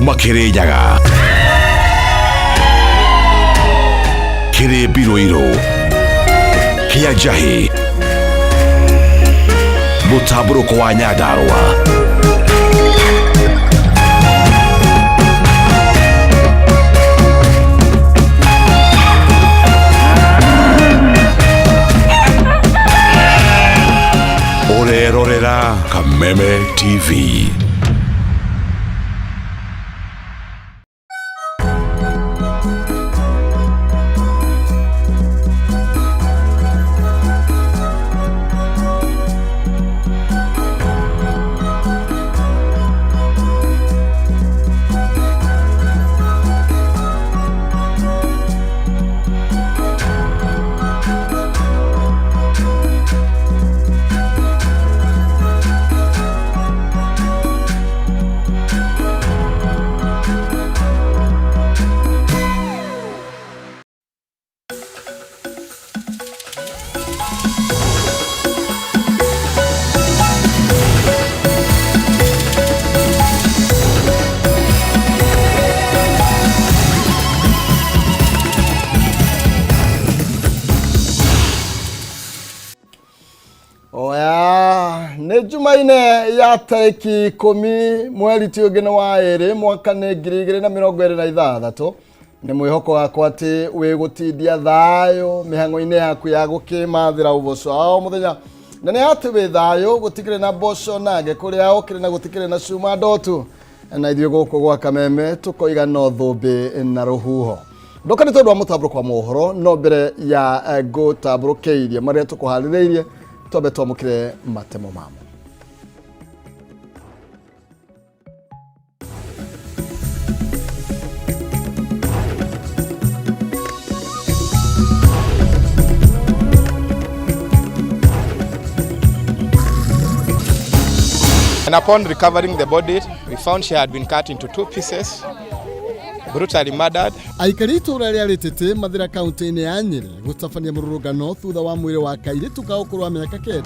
Kuma Kĩrĩnyaga, kĩrĩ mbirũirũ, kĩa njahĩ, mũtambũrũko wa Nyandarũa. Ũrerorera Kameme TV. Oya, nĩ Jumaine ya tarĩki 10 mweri ti ũngĩ nĩ wa 2 mwaka nĩ 2026. Nĩ mwĩhoko wakwa atĩ wĩ gũtindia thayũ mĩhang'o-inĩ yaku ya gũkĩmathĩra ũboco wa o mũthenya, na nĩ atĩ wĩ thayũ, gũtikĩrĩ na mboco nange kũrĩa ũkĩrĩ na gũtikĩrĩ na cuma ndotu, na ithuĩ gũkũ gwa Kameme tũkoiga no thũmbĩ na rũhuho. Ndoka nĩ tondũ wa mũtambũrũko wa mohoro, no mbere ya ngũtambũrũkĩirie marĩa tũkũharĩrĩirie, twambe twamũkĩre matemo mamo. And upon recovering the body, we found she had been cut into two pieces, brutally murdered. Aikari itũra rĩa Rĩtĩtĩ, Mathĩra, kaunti-inĩ ya Nyĩrĩ gũtabania mũrũrũngano thutha wa mwĩrĩ wa kairĩtu ka ũkũrũ wa mĩaka 9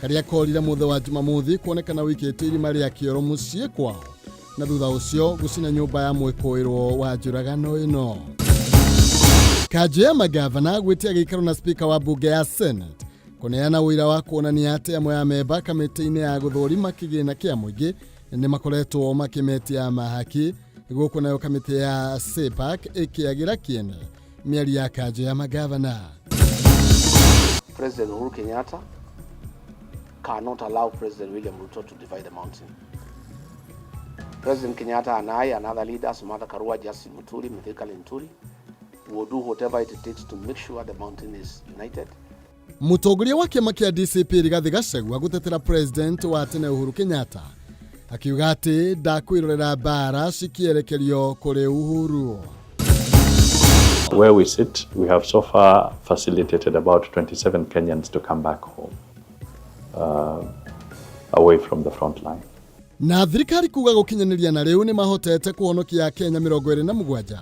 karĩa korire mũthĩ wa Jumamothi kuonekana wĩikĩtio irima rĩa kĩoro mũciĩ kwao, na thutha ũcio gũcina nyũmba ya mwĩkũĩrwo wa njũragano ĩno. Kanjũ ya magavana gwĩtia gĩikaro na spika wa mbunge ya Senate kũneana ũira wa kuonania atĩ amwe a memba kamĩtĩ-inĩ ya gũthũrima kĩgĩna kĩa mũingĩ nĩ makoretwo makĩmetia mahaki. Gũkũ nayo kamĩtĩ ya CPAC ĩkĩagĩra kĩene mĩario ya kanjũ ya magavana. President Uhuru Kenyatta cannot allow President William Ruto to divide the mountain. President Kenyatta and I and other leaders, Martha Karua, Justin Muturi, Mithika Linturi, will do whatever it takes to make sure the mountain is united. Mũtongoria wa kĩama kĩa DCP Rigathĩ Gachagua gũtetera President wa tene Uhuru Kenyatta, akiuga atĩ ndakwĩrorera mbara cikĩerekerio kũrĩ Uhuru. Where we sit, we have so far facilitated about 27 Kenyans to come back home, away from the front line. Na thirikari kuga gũkinyanĩria na rĩu nĩ mahotete kũhonokia Kenya 27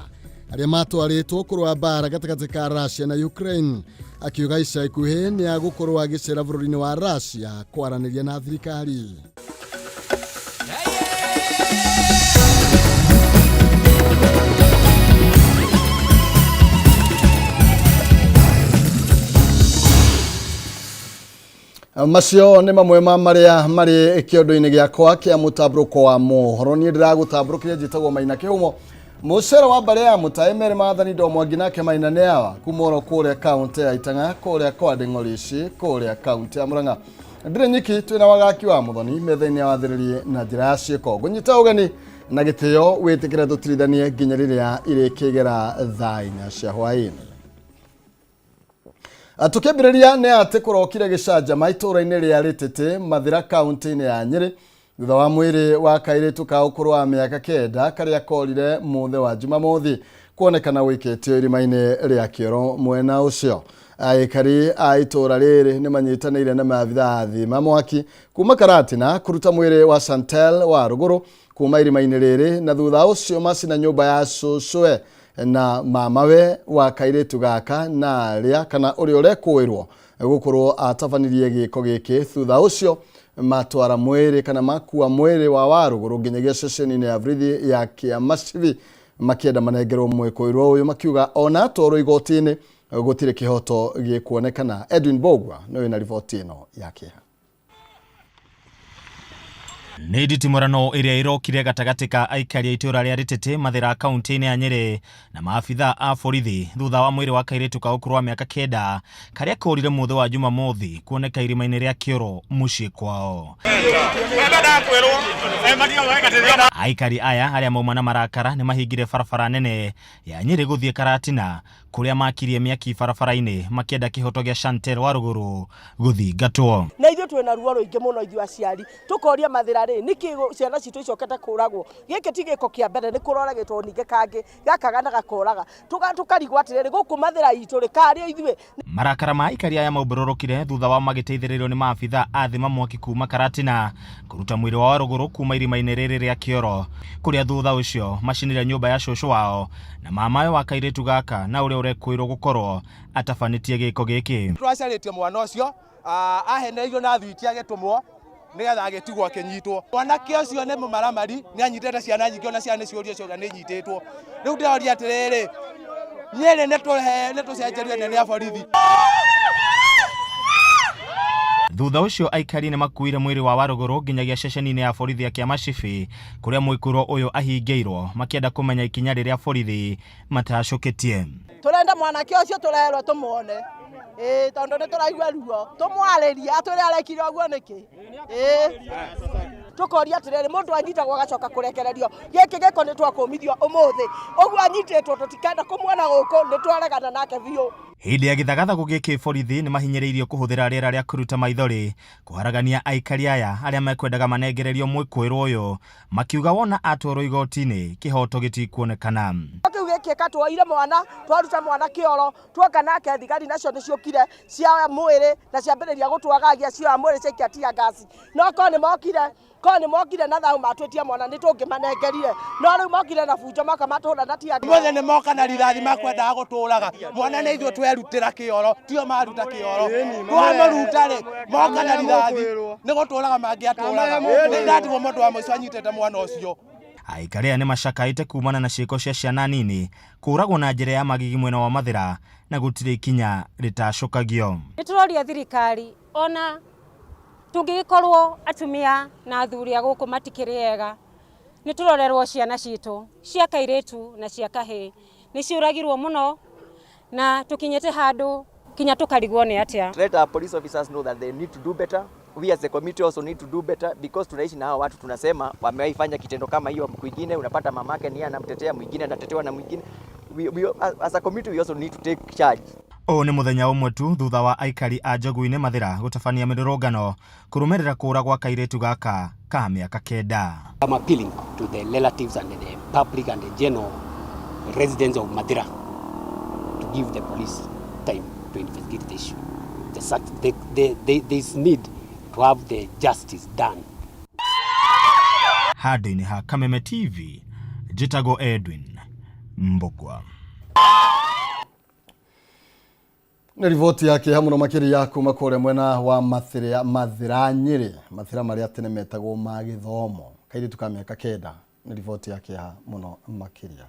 arĩa matwarĩtwo kũrũa mbara gatagatĩ ka Russia na Ukraine, akiuga ica ikuhĩ nĩ agũkorwo agĩcera bũrũri-inĩ wa Russia kwaranĩria na thirikari. Macio nĩ mamwe ma marĩa marĩ kĩondo-inĩ gĩakwa kĩa mũtambũrũko wa mohoro. Niĩ ndĩragũtambũrũkĩria, njĩtagwo Maina Kĩhumo, mũcere wa mbarĩ ya mũtaĩ merĩ maathani ndomwangi nake Maina nĩ awa kuma oro kũrĩa kaũntĩ ya Itang'a, kũrĩa kwa Ndĩng'orici, kũrĩa kaũntĩ ya Mũrang'a. Ndirĩ nyiki, twĩna wagaki wa mũthoni metha-inĩ ya wathĩrĩrie na njĩra ya ciĩko. Ngũnyita ũgeni na gĩtĩo wĩtĩkĩre tũtirithanie nginya rĩrĩa irĩkĩgera thaa 4 cia hwaĩ-inĩ. Tũkĩambĩrĩria nĩ atĩ kũrokire gĩcanjama itũũra-inĩ rĩa Rĩtĩtĩ, Mathĩra, kaũntĩ-inĩ ya Nyĩrĩ, thutha wa mwĩrĩ wa kairĩtu ka ũkũrũ wa mĩaka 9 karĩa korire mũthĩ wa Jumamothi kuonekana ũikĩtio irima-inĩ rĩa kĩoro mwena ũcio. Aikari a itũũra rĩrĩ nĩ manyitanĩire na maabithaa a thima mwaki kuma Karatina kũruta mwĩrĩ wa Chantel wa Rũgũrũ kuma irima-inĩ rĩrĩ, na thutha ũcio macina nyũmba ya cũcũwe na mamawe wa kairĩtu gaka na arĩa kana ũrĩa ũrekũĩrwo gũkorwo atabanirie gĩko gĩkĩ, thutha ũcio Matwara mwĩrĩ kana makua mwĩrĩ wa Warũgũrũ nginyagia ceceni-inĩ ya borithi ya Kĩamacibi, makĩenda manengerwo mwĩkũĩrwo ũyũ, makiuga ona atwarwo igoti-inĩ gũtirĩ kĩhoto gĩkuonekana. Edwin Bogwa nĩwe na riboti ĩno ya kĩeha. Nĩ nditimũrano ĩrĩa ĩrokire gatagatĩ ka aikari a itũũra rĩa Rĩtĩtĩ, Mathĩra, kaunti-inĩ ya Nyĩrĩ na maabitha a borithi thutha wa mwĩrĩ wa kairĩtu ka ũkũrũ wa mĩaka 9 karĩa korire mũthĩ wa Jumamothi kuoneka irima-inĩ rĩa kĩoro mũciĩ kwao. Aikari aya arĩa mauma na marakara nĩ mahingire barabara nene ya Nyĩrĩ gũthiĩ Karatina, kũrĩa makirie mĩaki barabara-inĩ makĩenda kĩhoto gĩa Chantel Warũgũrũ gũthingatwo. Na ithuĩ twĩna ruo rũingĩ mũno ithuĩ aciari, tũkoria Mathĩra rĩ, nĩkĩ ciana citũ icokete kũragwo? Gĩkĩ ti gĩko kĩa mbere, nĩ kũroragĩtwo ningĩ kangĩ gakaga na gakoraga. Tũkarigwo atĩrĩrĩ, gũkũ Mathĩra itũ rĩ, karĩ ithuĩ? Marakara ma aikari aya maumbũrũrũkire thutha wa magĩteithĩrĩrio nĩ maabitha a thima mwaki kuma Karatina kũruta mwĩrĩ wa Warũgũrũ kuma irima-inĩ rĩrĩ rĩa kĩoro, kũrĩa thutha ũcio macinire nyũmba ya cũcũ wao na mamayo wa kairĩtu gaka na ũrĩa ũrekwĩrwo gũkorwo atabanĩtie gĩko gĩkĩ. Twacarĩtie mwana ũcio, ahenereirio na thwiti agĩtũmwo nĩgetha agĩtigwo akĩnyitwo. Mwanake ũcio nĩ mũmaramari, nĩ anyitĩte ciana nyingĩ, ona ciana nĩ ciũrio ciothe nĩ inyitĩtwo. Rĩu ndĩroria atĩrĩrĩ, Nyĩrĩ nĩ tũcenjerio nene a borithi. Thutha ũcio aikari nĩ makuire mwĩrĩ wa Warũgũrũ nginyagia ceceni-inĩ ya borithi ya Kĩamacibi, kũrĩa mwĩkũĩrwo ũyũ ahingĩirwo, makĩenda kũmenya ikinya rĩrĩa borithi matacũkĩtie. Tũrenda mwanake ũcio tũrerwo tũmuone, ĩĩ, tondũ nĩ tũraigua ruo, tũmwarĩrie atwĩre arekire ũguo nĩkĩ. Ĩĩ, tũkoria atĩrĩrĩ, mũndũ anyitagwo agacoka kũrekererio, gĩkĩ gĩko nĩ twakũmithio ũmũthĩ ũguo anyitĩtwo, tũtikenda kũmuona gũkũ, nĩ twaregana nake biũ. Hĩndĩ ya gĩthagathago gĩkĩ, borithi nĩ mahinyĩrĩirio kũhũthĩra rĩera rĩa kũruta maithori kũharagania aikari aya arĩa mekwendaga manengererio mwĩkũĩrwo ũyũ, makiuga wona atwarwo igoti-inĩ kĩhoto gĩtikuonekana. Kĩu gĩkĩka, tuoire mwana, twaruta mwana kĩoro, tuoka nake, thigari nacio nĩ ciũkire cioya mwĩrĩ na ciambĩrĩria gũtwagagia, cioya mwĩrĩ ciaikia tear gas. No korwo nĩ mokire, korwo nĩ mokire na thayũ matwĩtie mwana, nĩ tũngĩmanengerire, no rĩu mokire na bunjo, moka matũhũra na tear gas. Mothe nĩ moka na rithathi makwendaga gũtũraga. Mwana nĩ ithuĩ twerutĩra kĩoro, tio maruta kĩoro. Twamũruta rĩ, moka na rithathi nĩ gũtũraga mangĩatũraga. Nĩ ndatigwo mũndũ wa mũico anyitĩte mwana ũcio. Aikari aya nĩ macakaĩte kumana na ciĩko cia ciana nini kũragwo na njĩra ya magigi mwena wa Mathĩra, na gũtirĩ ikinya rĩtacũkagio. Nĩ tũroria thirikari, ona tũngĩgĩkorwo atumia na athuri a gũkũ matikĩrĩ ega, nĩ tũrorerwo ciana citũ cia kairĩtu na cia kahĩĩ, nĩ ciũragirwo mũno na tũkinyĩte handũ kinya tũkarigwo nĩ atĩa. Let our police officers know that they need to do better. We as a community also need to do better, because tunaishi na hao watu, tunasema wamewahi kitendo kama hiyo kwingine, unapata mamake ni anamtetea mwingine, anatetewa na mwingine. We as a community, we also need to take charge. Ũyũ nĩ mũthenya ũmwe tu thutha wa aikari a Njogu-inĩ, Mathĩra, gũtabania mĩrũrũngano kũrũmĩrĩra kũra gwa kairĩtu gaka ka mĩaka 9. I'm appealing to the relatives and the public and the general residents of Mathira to give the police time to investigate the issue. There is need to have the justice done. Handũ-inĩ ha Kameme TV, njĩtagwo Edwin Mbugua. Nĩ riboti ya kĩeha mũno makĩria kuma kũrĩa mwena wa Mathĩra, Mathĩra Nyĩrĩ, Mathĩra marĩa tene metagwo ma gĩthomo, kairĩtu ka mĩaka 9. Nĩ riboti ya kĩeha mũno makĩria.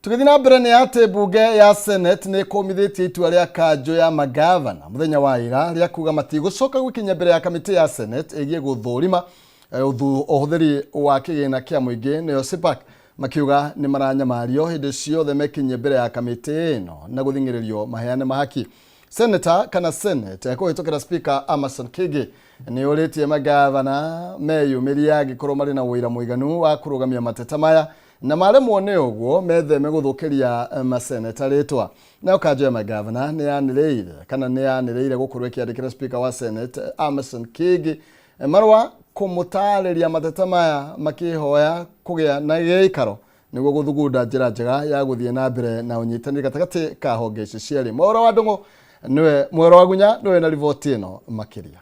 Tũgĩthiĩ na mbere, nĩ atĩ mbunge ya Senate nĩ ĩkũmithĩtie itua rĩa kanjũ ya magavana mũthenya wa ira rĩa kuga matigũcoka gwĩkinya mbere ya kamĩtĩ ya Senate ĩgiĩ gũthũrima ũhũthĩri wa kĩgĩna kĩa mũingĩ, nĩyo CPAC, makiuga nĩ maranyamario hĩndĩ ciothe mekinyie mbere ya kamĩtĩ ĩno na gũthing'ĩrĩrio maheane mahaki. Senator kana Senate kũhĩtũkĩra Speaker Amason Kingi nĩ ũrĩtie magavana meyumĩrie angĩkorwo marĩ na ũira mũiganu wa kũrũgamia mateta maya, na maremwo nĩ ũguo metheme gũthũkĩria maseneta rĩtwa. Nayo kanjũ ya magavana nĩ yanĩrĩire kana nĩ yanĩrĩire gũkorwo ĩkĩandĩkĩra Speaker wa Senate Amason Kingi marũa kũmũtarĩria mateta maya, makĩhoya kũgĩa na gĩikaro nĩguo gũthugunda njĩra njega ya gũthiĩ na mbere na ũnyitanĩri gatagatĩ ka honge ici cierĩ. Mworo wa Ndũng'ũ nĩwe, Mworo wa Gunya nĩwe na riboti ĩno makĩria.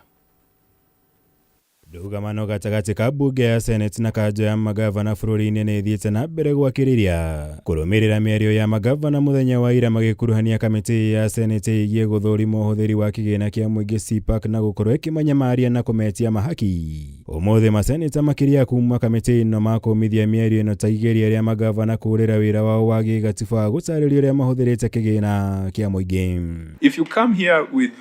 Ndũgamano gatagatĩ ka mbunge ya Senate na kanjo ya magavana bũrũri-inĩ nĩ ĩthiĩte na mbere gwakĩrĩria kũrũmĩrĩra mĩario ya magavana mũthenya wa ira magĩkuruhania kamĩtĩ ya Senate ĩgiĩ gũthũrima ũhũthĩri wa kĩgĩna kĩa mũingĩ CPAC na gũkorwo ĩkĩmanyamaria na kũmetia mahaki. Ũmũthĩ maseneta makĩria kuma kamĩtĩ ĩno makũmithia mĩario ĩno ta igeria rĩa magavana kũũrĩra wĩra wao wa gĩgatiba gũtarĩria ũrĩa mahũthĩrĩte kĩgĩna kĩa mũingĩ. If you come here with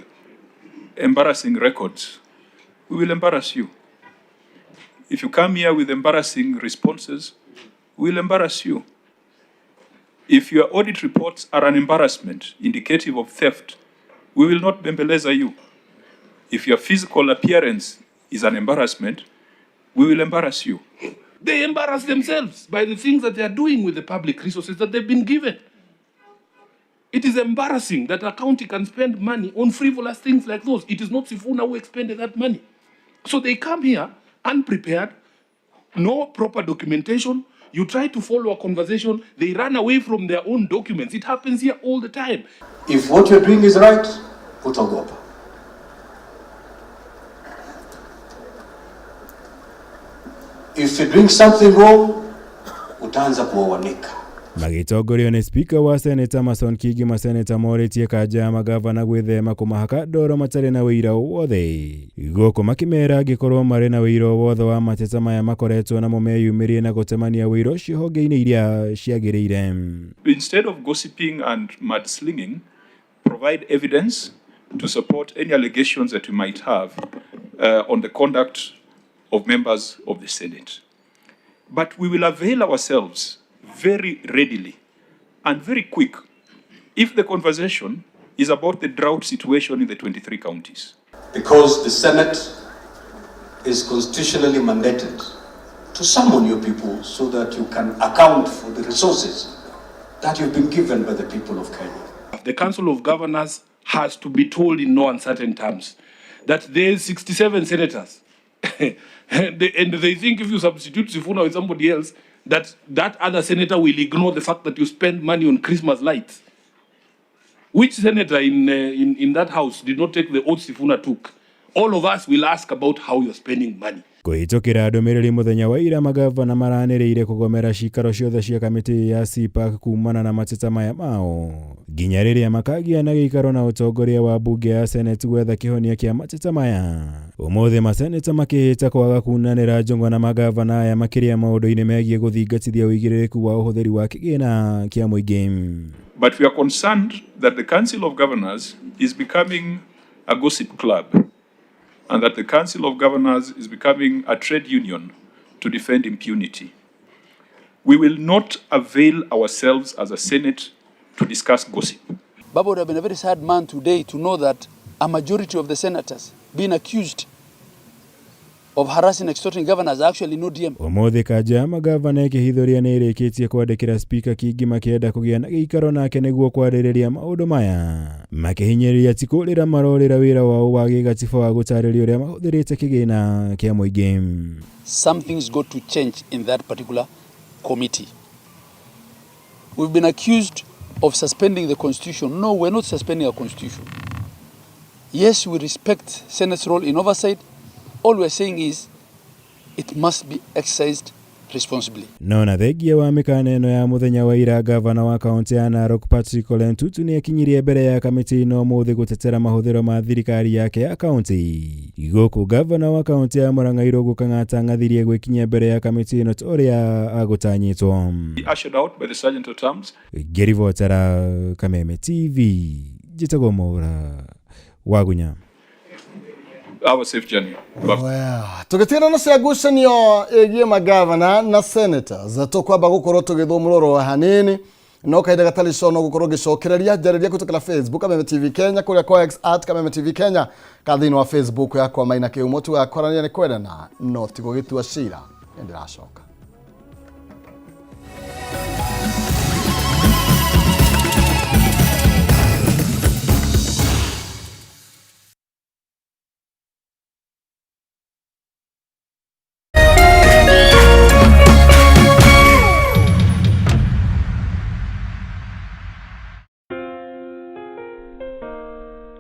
embarrassing records, we will embarrass you. If you come here with embarrassing responses, we'll embarrass you. If your audit reports are an embarrassment indicative of theft, we will not bembeleza you. If your physical appearance is an embarrassment, we will embarrass you. They embarrass themselves by the things that they are doing with the public resources that they've been given. It is embarrassing that a county can spend money on frivolous things like those. It is not Sifuna who expended that money. So they come here unprepared, no proper documentation. You try to follow a conversation, they run away from their own documents. It happens here all the time. If what you're doing is right, utaogopa. If you're doing something wrong, utaanza kuwawanika. Magĩtongorio nĩ spika wa Seneta Amason Kingi, maseneta morĩtie kanja ya magavana gwĩthema kũmahaka ndoro matarĩ na ũira o wothe, gũkũ makĩmera angĩkorwo marĩ na ũira o wothe wa mateta maya makoretwo namo meyumĩrie na gũtemania ũira ũcio honge-inĩ iria ciagĩrĩire. Instead of gossiping and mudslinging, provide evidence to support any allegations that you might have on the conduct of members of the Senate. But we will avail ourselves very readily and very quick if the conversation is about the drought situation in the 23 counties. Because the Senate is constitutionally mandated to summon your people so that you can account for the resources that you've been given by the people of Kenya. The Council of Governors has to be told in no uncertain terms that there is 67 senators. And they think if you substitute Sifuna with somebody else, that other senator will ignore the fact that you spend money on Christmas lights. Which senator in that house did not take the oath Sifuna took? All of us will ask about how you're spending money. Kũhĩtũkĩra ndũmĩrĩri mũthenya wa ira, magavana maranĩrĩire kũgomera cikaro ciothe cia kamĩtĩ ya CPAC kumana na mateta maya mao nginya rĩrĩa makagĩa na gĩikaro na ũtongoria wa mbunge ya Senate gwetha kĩhonia kĩa mateta maya. Ũmũthĩ maseneta makĩhĩta kwaga kunanĩra njũng'wa na magavana aya makĩria maũndũ-inĩ megiĩ gũthingatithia ũigĩrĩrĩku wa ũhũthĩri wa kĩgĩna kĩa mũingĩ. But we are concerned that the Council of Governors is becoming a gossip club, and that the Council of Governors is becoming a trade union to defend impunity. We will not avail ourselves as a Senate to discuss gossip. Baba would have been a very sad man today to know that a majority of the senators being accused of harassing, extorting governors actually no DM. Ũmũthĩ kanja ya magavana ĩkĩhithũria nĩ ĩrĩkĩtie kwandĩkĩra spika Kingi makĩenda kũgĩa na gĩikaro nake nĩguo kwarĩrĩria maũndũ maya, makĩhinyĩrĩria ti kũrĩra marorĩra wĩra wao wa gĩgatiba wa gũtarĩria ũrĩa mahũthĩrĩte kĩgĩna kĩa mũingĩ. Something's got to change in that particular committee. We've been accused of suspending the constitution. No, we're not suspending our constitution. Yes, we respect Senate's role in oversight. All we're saying is it must be exercised responsibly. No na thengia wa mĩkana ĩno ya mũthenya wa ira, gavana wa kaunti ya Narok Patrick Ole Ntutu nĩ akinyirie mbere ya kamĩtĩ ĩno ũmũthĩ gũtetera mahũthĩro ma thirikari yake ya kaunti. Gũkũ gavana wa kaunti ya Murang'a Irũngũ Kang'ata ng'athirie gwĩkinyia mbere ya kamĩtĩ ĩno ta ũrĩa agũtanyĩtwo. Ushered out by the Sergeant at Arms. Ngĩribotera Kameme TV, njĩtagwo Mwaura Wagunya. Have a safe journey. Well, tũgĩtigana na cia ngucanio ĩgiĩ magavana na senators tũkwamba gũkorwo tũgĩthwo mũroro hanini no kahinda gatarĩ cono gũkorwo ngĩcokereria njarĩria kũhĩtũkĩra Facebook Kameme TV Kenya, kũrĩa kwa X at Kameme TV Kenya, ka thĩinĩ wa Facebook yakwa Maina Kĩhumo. Tũgakwarania nĩ kwendana no ti gũgĩtua cira. Nĩ ndĩracoka.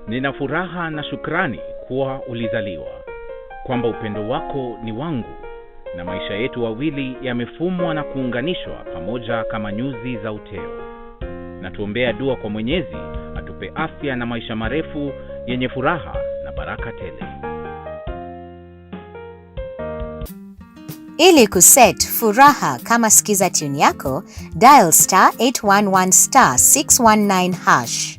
Nina furaha na shukrani kuwa ulizaliwa. kwamba upendo wako ni wangu na maisha yetu wawili yamefumwa na kuunganishwa pamoja kama nyuzi za uteo. Na tuombea dua kwa Mwenyezi atupe afya na maisha marefu yenye furaha na baraka tele. Ili kuset furaha kama skiza tune yako, dial star 811 star 619 hash.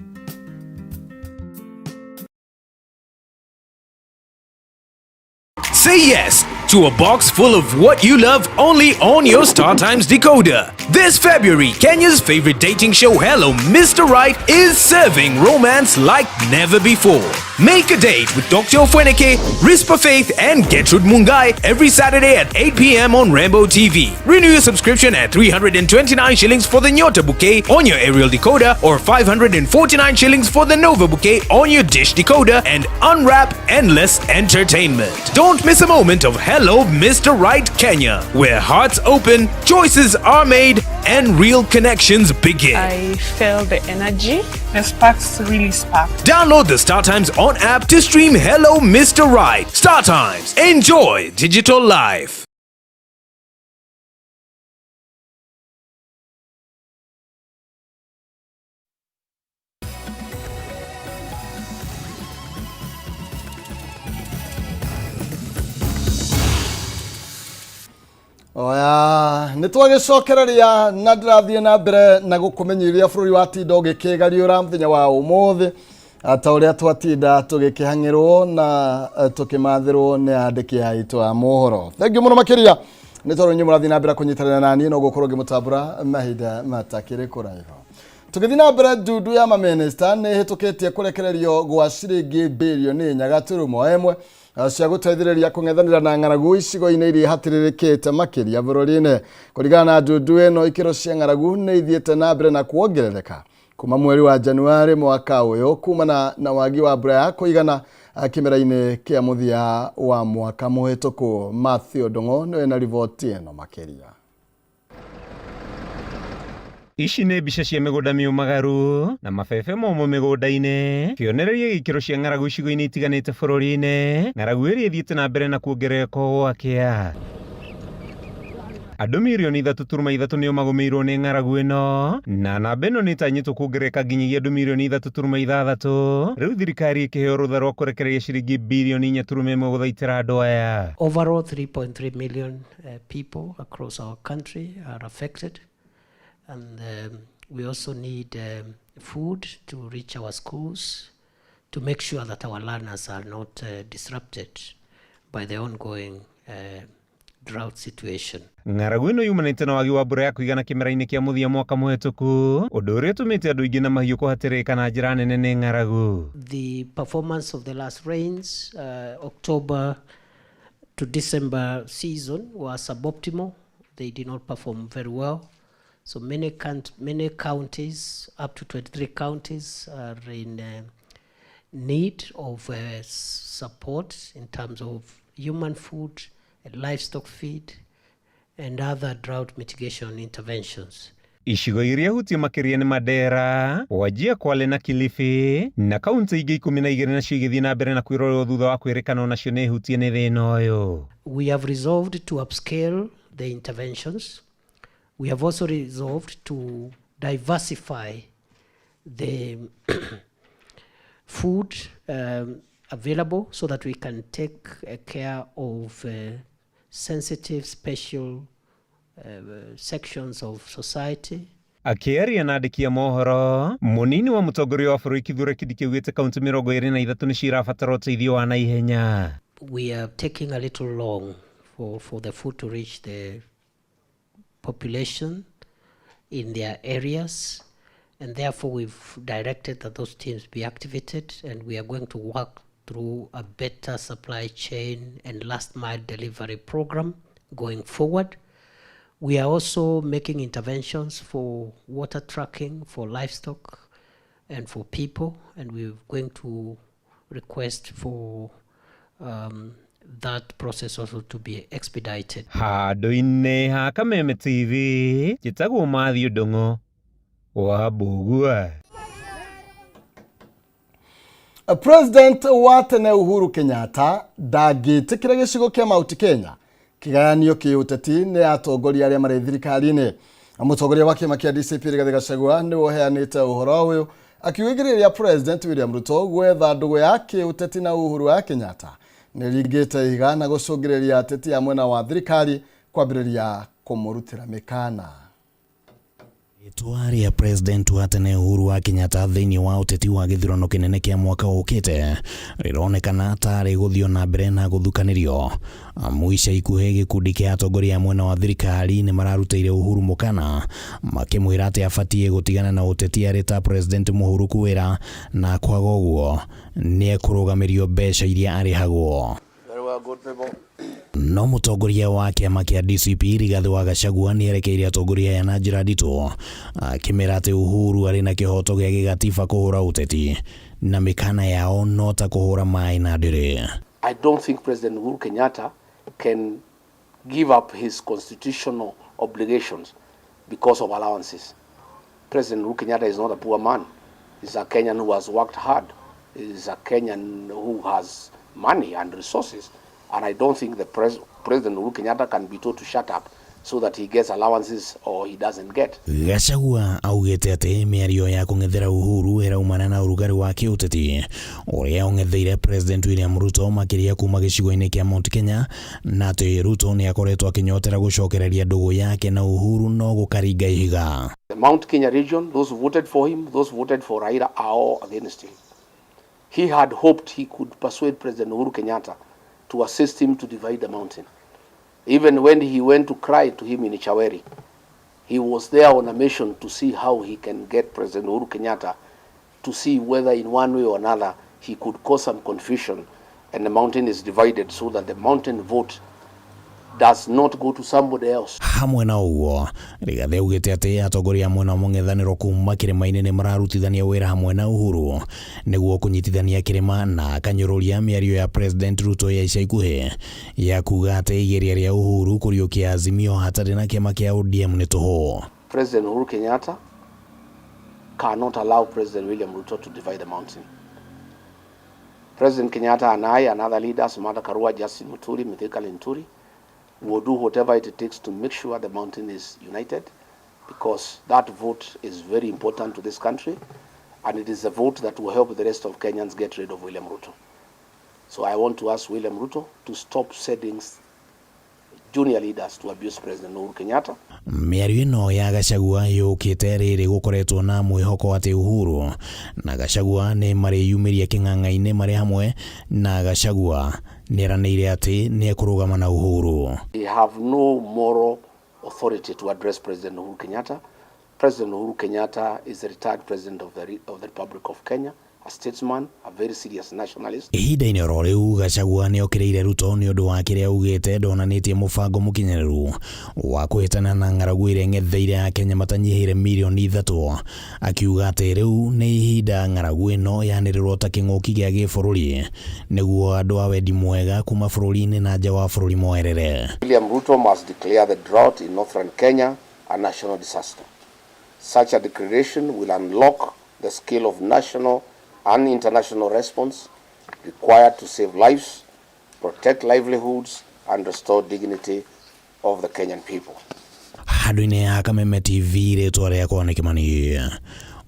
Say yes to a box full of what you love only on your StarTimes decoder. This February, Kenya's favorite dating show Hello Mr. Right is serving romance like never before. Make a date with Dr. Ofweneke, Rispa Faith, and Gertrude Mungai every Saturday at 8 p.m. on Rainbow TV. Renew your subscription at 329 shillings for the Nyota Bouquet on your aerial decoder or 549 shillings for the Nova Bouquet on your dish decoder and unwrap endless entertainment. Don't miss a moment of Hello Mr. Right Kenya, where hearts open, choices are made, and real connections begin. I felt the energy. The sparks really sparked. Download the StarTimes On app to stream Hello Mr. Right. StarTimes. Enjoy digital life. Oya, nä twagäcokereria na ndärathiä na mbere na gå kå menyithia bå rå ri watinda å gä kä gariå ra må thenya wa å må thä ta å rä a twatinda tå gä kä hang'ä rwo na tå kä mathä rwo nä andä ki aitå a mohoro. Thengiå må no makä ria nä tondå inyuä må rathiä na mbere kå nyitanä ra naniä no gå korwo ngä må tambå ra mahinda matakä rä kå raiho. Tũgĩthiĩ na mbere, ndundu ya mamĩnĩsta nĩ ĩhĩtũkĩtie kũrekererio gwa ciringi birioni 4.1 cia gũteithĩrĩria kũng'ethanĩra na ng'aragu icigo-inĩ iria ihatĩrĩrĩkĩte makĩria bũrũri-inĩ. Kũringana na ndundu ĩno, ikĩro cia ng'aragu nĩ ithiĩte na mbere na kuongerereka kuma mweri wa Januarĩ mwaka ũyũ kumana na wagi wa mbura ya kũigana kĩmera-inĩ kĩa mũthia wa mwaka mũhĩtũku. Matthew Ndung'u nĩwe na riboti ĩno makĩria. Ici nĩ mbica cia mĩgũnda mĩũmagaru na mabebe momũ mĩgũnda-inĩ, kĩonereria gĩa ikĩro cia ng'aragu icigo-inĩ itiganĩte bũrũri-inĩ, ng'aragu ĩrĩa ĩthiĩte na mbere na kuongerereka o gwakĩa. Andũ mirioni 3.3 nĩo magũmĩirwo nĩ ng'aragu ĩno, na namba ĩno nĩ ĩtanyĩtwo kuongerereka nginyagia andũ mirioni 3.6. Rĩu thirikari ĩkĩheo rũtha rwa kũrekereria ciringi birioni 4.1 gũthaitĩra andũ aya. Overall, 3.3 million people across our country are affected. And we also need food to reach our schools to make sure that our learners are not disrupted by the ongoing drought situation. Ng'aragu ĩno yumanĩte na wagi wa mbura ya kũigana kĩmera-inĩ kĩa mũthia mwaka mũhetũku, ũndũ ũrĩa ũtũmĩte andũ aingĩ na mahiũ kũhatĩrĩrĩka na njĩra nene nĩ ng'aragu. The performance of the last rains, October to December season, was suboptimal. They did not perform very well. So many counties, up to 23 counties, are in need of support in terms of human food, and livestock feed, and other drought mitigation interventions. Icigo iria hutie makĩria nĩ Mandera, Wajir, Kwale na Kilifi, na kaunti ingĩ 12 nacio igĩthiĩ na mbere na kwĩrorerwo thutha wa kwĩrĩkana onacio nĩ hutie nĩ thĩna ũyũ. We have resolved to upscale the interventions. We have also resolved to diversify the food available so that we can take care of sensitive special sections of society. Akĩaria na andĩki a mohoro, mũnini wa mũtongoria wa bũrũri Kithure Kindiki augĩte kaunti 23 nĩcio irabatara ũteithio wa naihenya. We are taking a little long for the food to reach the population in their areas, and therefore we've directed that those teams be activated, and we are going to work through a better supply chain and last mile delivery program going forward. We are also making interventions for water tracking for livestock and for people, and we're going to request for that process also to be expedited. Handũ-inĩ ha Kameme TV, njĩtagwo Matthew Ndung'u wa Mbũgua. President wa tene Uhuru Kenyatta ndangĩtĩkĩra gĩcigo kĩa Mount Kenya kĩgayanio kĩũteti nĩ atongoria arĩa marĩ thirikari-inĩ. Mũtongoria wa kĩama kĩa DCP Rigathĩ Gachagua nĩwe ũheanĩte ũhoro ũyũ akiugĩrĩria President William Ruto gwetha ndũgũ ya kĩũteti na Uhuru wa Kenyatta nĩ ringĩte ihiga na gũcũngĩrĩria ateti a mwena wa thirikari kwambĩrĩria kũmũrutĩra mĩkana. Rĩtwa rĩa President wa tene Uhuru wa Kenyatta thĩinĩ wa ũteti wa gĩthurano kĩnene kĩa mwaka ũkĩte rĩronekana ta rĩgũthiĩ na mbere na gũthukanĩrio amu ica ikuhĩ gĩkundi kĩa atongoria a mwena wa thirikari nĩ mararutĩire Uhuru mũkana makĩmwĩra atĩ abatiĩ gũtigana na ũteti arĩ ta President mũhurũku wĩra na kwaga ũguo nĩ ekũrũgamĩrio mbeca iria arĩhagwo. Very well, good people. No mũtongoria wa kĩama kĩa DCP Rigathĩ wa Gachagua nĩ erekeire atongoria aya na njĩra nditũ akĩmera atĩ Uhuru arĩ na kĩhoto gĩa gĩgatiba kũhũra ũteti na mĩkana yao no ta kũhũra maĩ na ndĩrĩ. I don't think President Uhuru Kenyatta can give up his constitutional obligations because of allowances. President Uhuru Kenyatta is not a poor man. He's a Kenyan who has worked hard. He's a Kenyan who has money and resources. And I don't think the President Uhuru Kenyatta can be told to shut up so that he gets allowances or he doesn't get. Gachagua augĩte atĩ mĩario ya kũng'ethera Uhuru ĩraumana na ũrugarĩ wa kĩũteti ũrĩa ũng'etheire President William Ruto makĩria kuma gĩcigo-inĩ kĩa Mount Kenya na atĩ Ruto nĩ akoretwo akĩnyotera gũcokereria ndũgũ yake na Uhuru no gũkaringa ihiga. The Mount Kenya region, those who voted for him, those who voted for Raila are all against him. He had hoped he could persuade President Uhuru Kenyatta to assist him to divide the mountain. Even when he went to cry to him in Ichaweri, he was there on a mission to see how he can get President Uhuru Kenyatta to see whether in one way or another he could cause some confusion and the mountain is divided so that the mountain vote does not go to somebody else. Hamwe na ũguo Rigathĩ augĩte atĩ atongoria a mwena wa mũng'ethanĩro kuma kĩrĩma-inĩ nĩ mararutithania wĩra hamwe na Uhuru nĩguo kũnyitithania kĩrĩma na akanyũrũria mĩario ya President Ruto ya ica ikuhĩ ya kuga atĩ igeria rĩa Uhuru kũriũkia Azimio hatarĩ na kĩama kĩa ODM nĩ tũhũ. President Uhuru Kenyatta cannot allow President William Ruto to divide the mountain. President Kenyatta and I and other leaders, Martha Karua, Justin Muturi, Mithika Linturi, will do whatever it takes to make sure the mountain is united, because that vote is very important to this country, and it is a vote that will help the rest of Kenyans get rid of William Ruto. So I want to ask William Ruto to stop sending junior leaders to abuse President Uhuru Kenyatta. Mĩario ĩno ya Gachagua yũkĩte rĩrĩ gũkoretwo na mwĩhoko atĩ Uhuru na Gachagua nĩ marĩyumĩria kĩng'ang'a-inĩ marĩ hamwe na Gachagua nĩeranĩire atĩ nĩekũrũgama na Uhuru. They have no moral authority to address President Uhuru Kenyatta. President Uhuru Kenyatta is the retired president of the Republic of Kenya, a statesman, a very serious nationalist. Ihinda-inĩ oro rĩu Gachagua nĩokĩrĩire Ruto nĩ ũndũ wa kĩrĩa augĩte ndonanĩtie mũbango mũkinyanĩru wa kũhĩtana na ng'aragu ĩrĩa ĩng'etheire Akenya matanyihĩire mirioni 3, akiuga atĩ rĩu nĩ ihinda ng'aragu ĩno yanĩrĩrwo ta kĩng'ũki gĩa gĩbũrũri nĩguo andũ a wendi mwega kuma bũrũri-inĩ na nja wa bũrũri moerere. William Ruto must declare the drought in northern Kenya a national disaster. Such a declaration will unlock the scale of national and international response required to save lives, protect livelihoods, and restore dignity of the Kenyan people. Handũ-inĩ ha Kameme TV, rĩtwa rĩakwa nĩ Kĩmani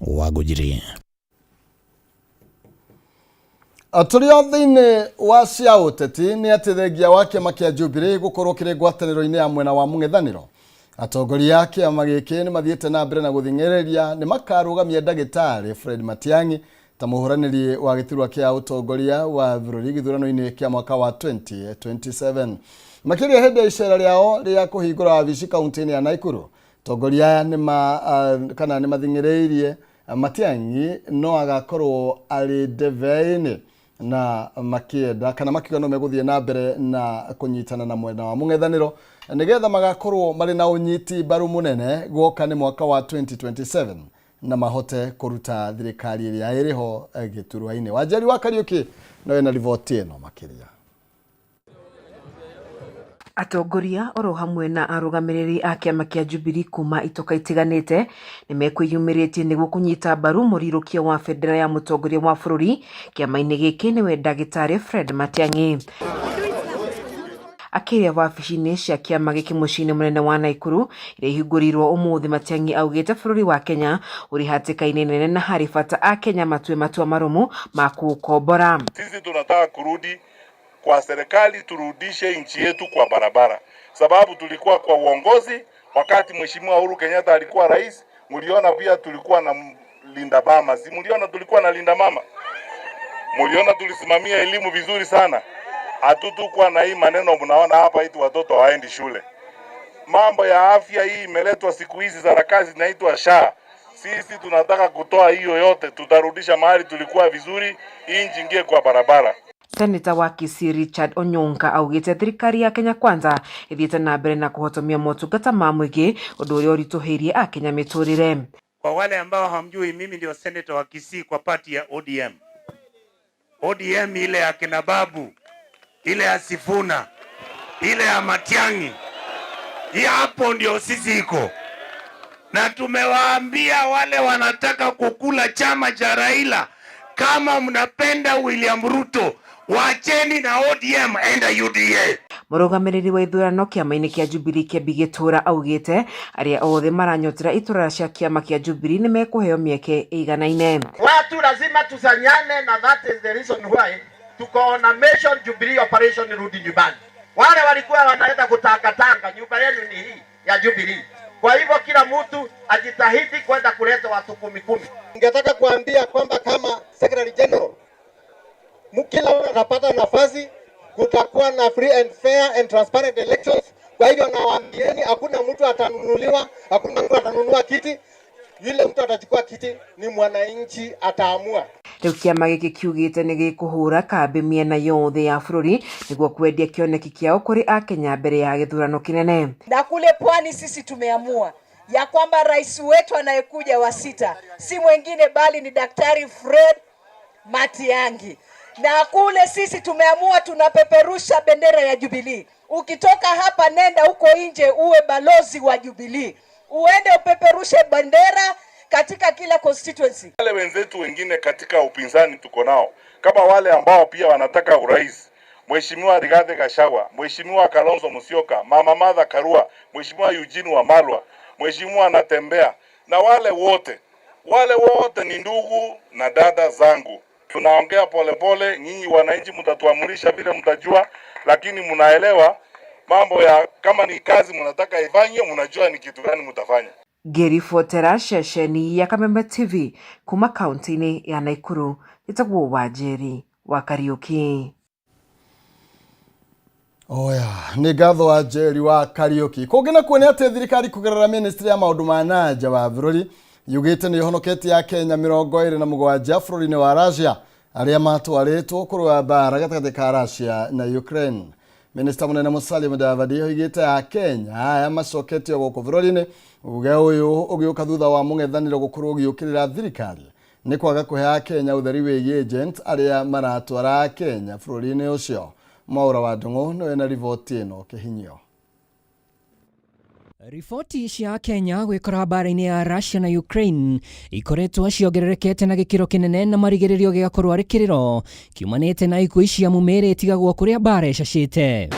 wa Ngũnjiri. Tũrĩ o thĩinĩ wa cia ũteti nĩ atĩ thengia wa kĩama kĩa Jubilee gũkorwo kĩrĩ ngwatanĩro-inĩ ya mwena wa mũng'ethanĩro, atongoria a kĩama gĩkĩ nĩ mathiĩte na mbere na gũthing'ĩrĩria nĩ makarũgamia ndagĩtarĩ Fred Matiang'i ta mũhũranĩri wa gĩturwa kĩa ũtongoria wa bũrũri gĩthurano-inĩ kĩa mwaka wa 2027. Makĩria hĩndĩ ya icera rĩao rĩa kũhingũra wabici kaunti-inĩ ya Nakuru, atongoria aya nĩ ma kana nĩ mathing'ĩrĩirie Matiang'i no agakorwo arĩ ndebe-inĩ na makĩenda kana makiuga no megũthiĩ na mbere na kũnyitana na mwena wa mũng'ethanĩro nĩgetha magakorwo marĩ na ũnyiti mbaru mũnene guoka nĩ mwaka wa 2027 na mahote kũruta thirikari ĩrĩa ĩrĩho gĩturwa-inĩ. Wanjeri wa Kariũki no ena riboti ĩno makĩria. Atongoria oro hamwe na arũgamĩrĩri a kĩama kĩa Jubilee kuma itoka itiganĩte nĩmekwĩyumĩrĩtie nĩguo kũnyita mbaru mũrirũkia wa bendera ya mũtongoria wa bũrũri kĩama-inĩ gĩkĩ nĩwe ndagĩtarĩ Fred Matiang'i. Akĩaria wabici-inĩ cia kĩama gĩkĩ mũciĩ-inĩ mũnene wa Naikuru iria ihingũrirwo ũmũthĩ, Matiang'i augĩte bũrũri wa Kenya ũrĩ hatĩka-inĩ nene na harĩ bata akenya matue matua marũmu ma kũũkombora. Sisi tunataka kurudi kwa serikali, turudishe nchi yetu kwa barabara, sababu tulikuwa kwa uongozi wakati Mheshimiwa Uhuru Kenyatta alikuwa rais. Mliona pia tulikuwa na Linda Mama, si mliona tulikuwa na Linda Mama? Mliona tulisimamia elimu vizuri sana. Hatutukuwa na hii maneno mnaona hapa eti watoto hawaendi shule. Mambo ya afya hii imeletwa siku hizi, sarakasi zinaitwa SHA. Sisi tunataka kutoa hiyo yote, tutarudisha mahali tulikuwa vizuri, nchi ingie kwa barabara. Seneta wa Kisii Richard Onyonka augĩte thirikari ya Kenya Kwanza ĩthiĩte na mbere na kũhotomia motungata ma mũingĩ ũndũ ũrĩa ũritũhĩirie akenya mĩtũrĩre. Kwa wale ambao hamjui, mimi ndio senator wa Kisii kwa pati ya ODM. ODM ile ya kina Babu, ile ya Sifuna, ile ya Matiang'i, hii hapo ndio sisi iko na tumewaambia wale wanataka kukula chama cha Raila, kama mnapenda William Ruto, wacheni na ODM, enda UDA. Mũrũgamĩrĩri wa ithurano kĩama-inĩ kĩa Jubilee Kĩambi Gĩtũra augĩte arĩa othe maranyotera iturwa cia kĩama kĩa Jubilee nĩmekũheo mĩeke ĩiganaine. Watu lazima tusanyane, na that is the reason why tuko na mission Jubilee operation rudi nyumbani. Wale walikuwa wanaenda kutangatanga, nyumba yenu ni hii ya Jubilee. Kwa hivyo kila mtu ajitahidi kwenda kuleta watu kumi kumi. Ningetaka kuambia kwamba kama Secretary General, kila mtu atapata nafasi, kutakuwa na free and fair and transparent elections. Kwa hivyo nawaambieni, hakuna mtu atanunuliwa, hakuna mtu atanunua kiti. Yule mtu atachukua kiti ni mwananchi ataamua. Rĩu kĩama gĩkĩ kiugĩte nĩ gĩkũhũra kambĩ mĩena yothe ya bũrũri nĩguo kwendia kĩoneki kĩao kũrĩ akenya mbere ya gĩthurano kĩnene. Na kule pwani sisi tumeamua ya kwamba rais wetu anayekuja wa sita si mwingine bali ni Daktari Fred Matiang'i. Na kule sisi tumeamua tunapeperusha bendera ya Jubilee. Ukitoka hapa nenda huko nje uwe balozi wa Jubilee. Uende upeperushe bendera katika kila constituency. Wale wenzetu wengine katika upinzani tuko nao kama wale ambao pia wanataka urais, Mheshimiwa Rigathi Gachagua, Mheshimiwa Kalonzo Musyoka, Mama Martha Karua, Mheshimiwa Eugene Wamalwa, Mheshimiwa Natembeya na wale wote, wale wote ni ndugu na dada zangu. Tunaongea polepole, nyinyi wananchi mtatuamurisha vile mtajua, lakini mnaelewa mambo ya kama ni kazi mnataka ifanywe, mnajua ni kitu gani mtafanya. Ngĩribotera ceceni ya Kameme TV kuma kaunti-inĩ ya Naikuru, njĩtagwo Wanjeri wa Kariũki. Oya, nĩ ngatho wa Njeri wa Kariũki. Kũngĩ nakuo nĩ atĩ thirikari kũgerera ministry ya maũndũ ma na nja wa bũrũri yugĩte nĩ ĩhonoketie Akenya 27 bũrũri-inĩ wa Russia arĩa matwarĩtwo kũrũa mbara gatagatĩ ka Russia na Ukraine. Minista mũnene Musalia Mudavadi oigĩte Akenya aya macoketio gũkũ bũrũri-inĩ, uge ũyũ ũgĩũka thutha wa mũng'ethanĩro gũkorwo ũgĩũkĩrĩra thirikari nĩ kwaga kũhe Akenya ũtheri wĩgiĩ agents arĩa maratwara Akenya bũrũri-inĩ ũcio. Mwaura wa Ndung'u nĩwe na riboti ĩno kĩhinyio. Riboti cia Kenya gwikora mbara-inĩ ya Russia na Ukraine ikoretwo ciongererekete na gĩkĩro kĩnene na marigĩrĩrio gĩgakorwo arĩ kĩrĩro kiumanĩte na ikuũ ici amu mĩĩrĩ ĩtigagwo kũrĩa mbara ĩcacĩte.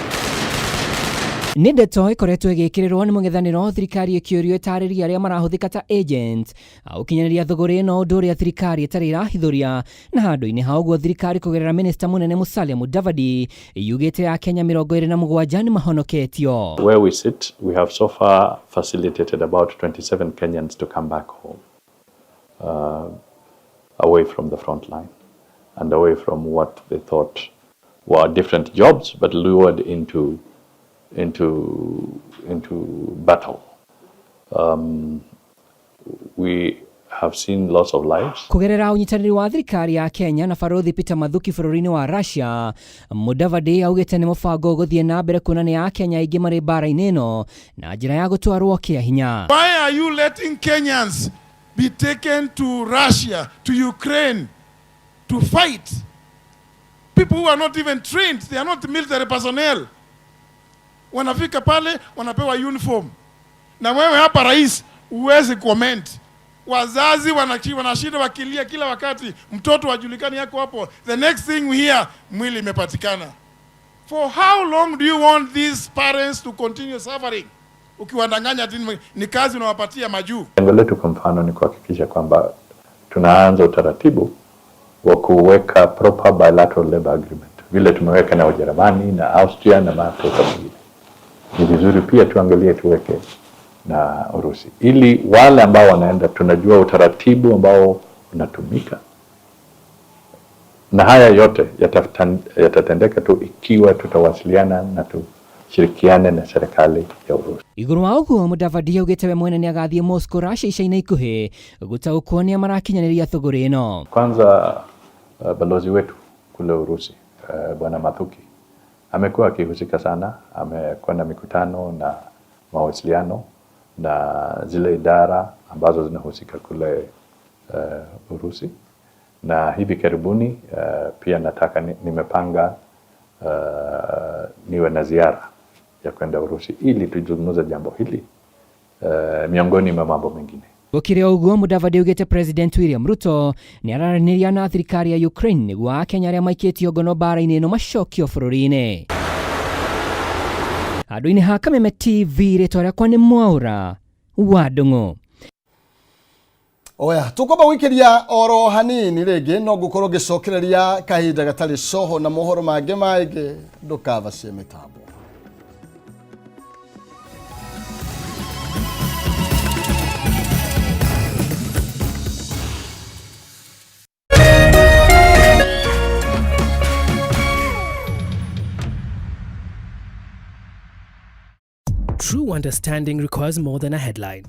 Nĩ ndeto ĩkoretwo ĩgĩkĩrĩrwo nĩ mũng'ethanĩro thirikari ĩkĩũrio ĩtarĩrie arĩa marahũthĩka ta agent a ũkinyanĩria thũgũrĩ ĩno ũndũ ũrĩa thirikari ĩtarĩ ĩrahithũria na handũ-inĩ ha ũguo thirikari kũgerera minista mũnene Musalia Mudavadi yugĩte Akenya 27 nĩ mahonoketio. Where we sit, we have so far facilitated about 27 Kenyans to come back home, away from the front line and away from what they thought were different jobs, but lured into battle. We have seen loss of lives. Kũgerera ũnyitanĩri wa thirikari ya Kenya na Barothi Peter Mathuki bũrũri-inĩ wa Russia, Mudavadi augĩte nĩ mũbango ũgũthiĩ na mbere kuona nĩ Akenya aingĩ marĩ mbara-inĩ ĩno na njĩra ya gũtwarwo kĩa hinya. Why are you letting Kenyans be taken to Russia, to Ukraine, to fight? People who are not even trained, they are not military personnel. Wanafika pale wanapewa uniform, na wewe hapa rais huwezi comment. Wazazi wanashinda wakilia kila wakati, mtoto hajulikani yako hapo. The next thing we hear, mwili imepatikana. For how long do you want these parents to continue suffering? Ukiwadanganya ati ni kazi unawapatia majuu. Lengo letu kwa mfano ni kuhakikisha kwamba tunaanza utaratibu wa kuweka proper bilateral labor agreement vile tumeweka na Ujerumani na Austria na mataifa mengine. Ni vizuri pia tuangalie tuweke na Urusi, ili wale ambao wanaenda, tunajua utaratibu ambao unatumika, na haya yote yatatendeka tu ikiwa tutawasiliana na tushirikiane na serikali ya Urusi. Igũrũ wa ũguo Mudavadi augĩte we mwene nĩagathiĩ Moscow Russia ica-inĩ ikuhĩ gũtaũkwo nĩa marakinyanĩria thũgũrĩ ĩno. Kwanza balozi wetu kule Urusi Bwana Mathuki amekuwa akihusika sana, amekuwa na mikutano na mawasiliano na zile idara ambazo zinahusika kule Urusi, na hivi karibuni pia nataka nimepanga niwe na ziara ya kwenda Urusi ili tuzungumze jambo hili miongoni mwa mambo mengine. Gũkĩrĩ o ũguo Mudavadi augĩte President William Ruto nĩ araranĩria na thirikari ya Ukraine nĩguo akenya arĩa maikĩtio ngono mbara-inĩ ĩno macokio bũrũri-inĩ. Handũ-inĩ ha Kameme TV rĩtwa rĩakwa nĩ Mwaũra wa Ndung'u. Oya, tukwamba gwikiria oro hanini rĩngĩ no ngũkorwo ngĩcokereria kahinda gatarĩ coho na mohoro mangĩ maingĩ ndũkavacie mĩtambo. True understanding requires more than a headline.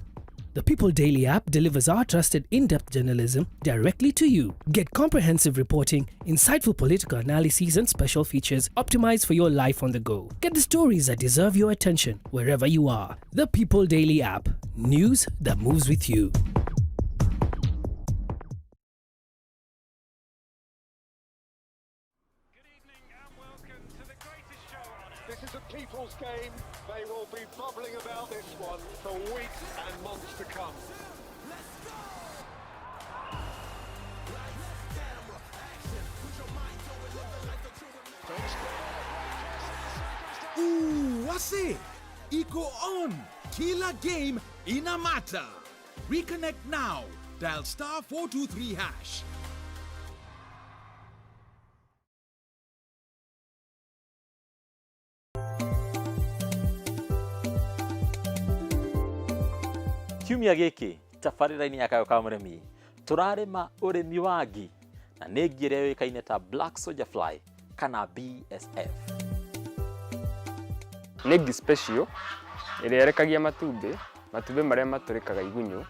The People Daily app delivers our trusted in-depth journalism directly to you. Get comprehensive reporting, insightful political analyses, and special features optimized for your life on the go. Get the stories that deserve your attention wherever you are. The People Daily app. News that moves with you. This is a people's game. They will be bubbling about this one for weeks and months to come. Ooh, wase iko on. Kila game ina matter. Reconnect now. Dial star 423 hash. Kiumia gĩkĩ tabarĩra-inĩ ya Kayũ ka Mũrĩmi tũrarĩma ũrĩmi wa ngi na nĩ ngi ĩrĩa yũĩkaine ta Black Soldier Fly kana BSF. Nĩ ngi special ĩrĩa ĩrekagia matumbĩ, matumbĩ marĩa matũrĩkaga igunyũ,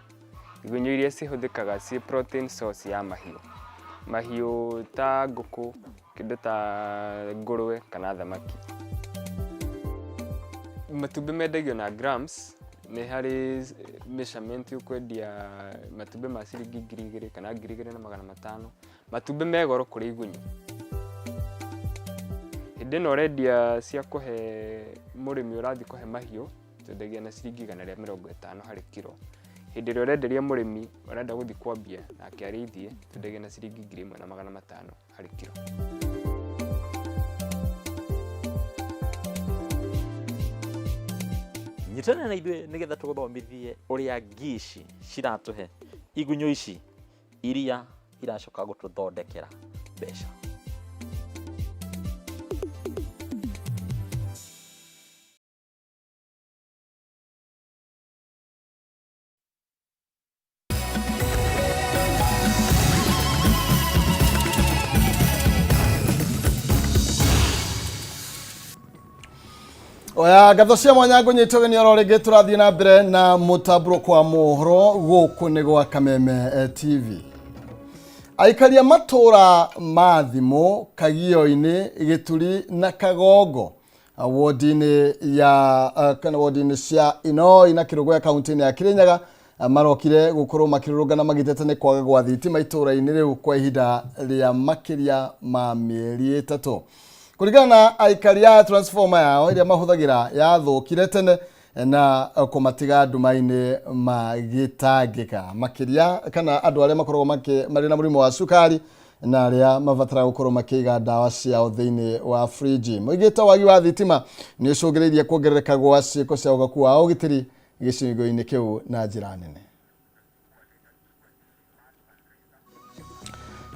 igunyũ iria cihũthĩkaga ciĩ protein source ya mahiũ. Mahiũ ta ngũkũ, kĩndũ ta ngũrwe kana thamaki. Matumbĩ mendagio na grams, nĩ harĩ measurement ũkwendia matumbĩ ma ciringi 2,000 kana 2,500. Matumbĩ me goro kũrĩ igunyũ. Hĩndĩ ĩno ũrendia cia kũhe mũrĩmi ũrathiĩ kũhe mahiũ, twendagia na ciringi 150 harĩ kiro. Hĩndĩ ĩrĩa ũrenderia mũrĩmi ũrenda gũthiĩ kwambia nake arĩithie, twendagia na ciringi 1,500 harĩ kiro. Nyitana na ithuĩ nĩgetha tũgũthomithie ũrĩa ngi ici ciratũhe igunyũ ici iria iracoka gũtũthondekera mbeca. Oya ngatho cia mwanya ngũnyita ũgeni oro rĩngĩ tũrathiĩ na mbere na mũtambũrũko wa mohoro gũkũ nĩ gwa Kameme TV. Aikaria matũra ma Thimũ, Kagio-inĩ, Gĩturi na Kagongo wodi-inĩ ya kana wodi-inĩ cia Inoi na Kĩrũgũya kaunti-inĩ ya Kirinyaga marokire gũkorwo makĩrũrũngana magĩteta nĩ kwaga gwa thitima itũra-inĩ rĩu kwa ihinda rĩa makĩria ma mĩeri 3. Kũringana na aikari aya, transformer yao ĩrĩa mahũthagĩra yathũkire tene na kũmatiga nduma-inĩ magĩtangĩka makĩria, kana andũ arĩa makoragwo marĩ na mũrimũ wa cukari na arĩa mabataraga gũkorwo makĩiga ndawa ciao thĩinĩ wa fridge. Moigĩte wagi wa thitima nĩ ũcũngĩrĩirie kuongerereka gwa ciĩko cia ũgaku wa ũgitĩri gĩcigo-inĩ kĩu na njĩra nene.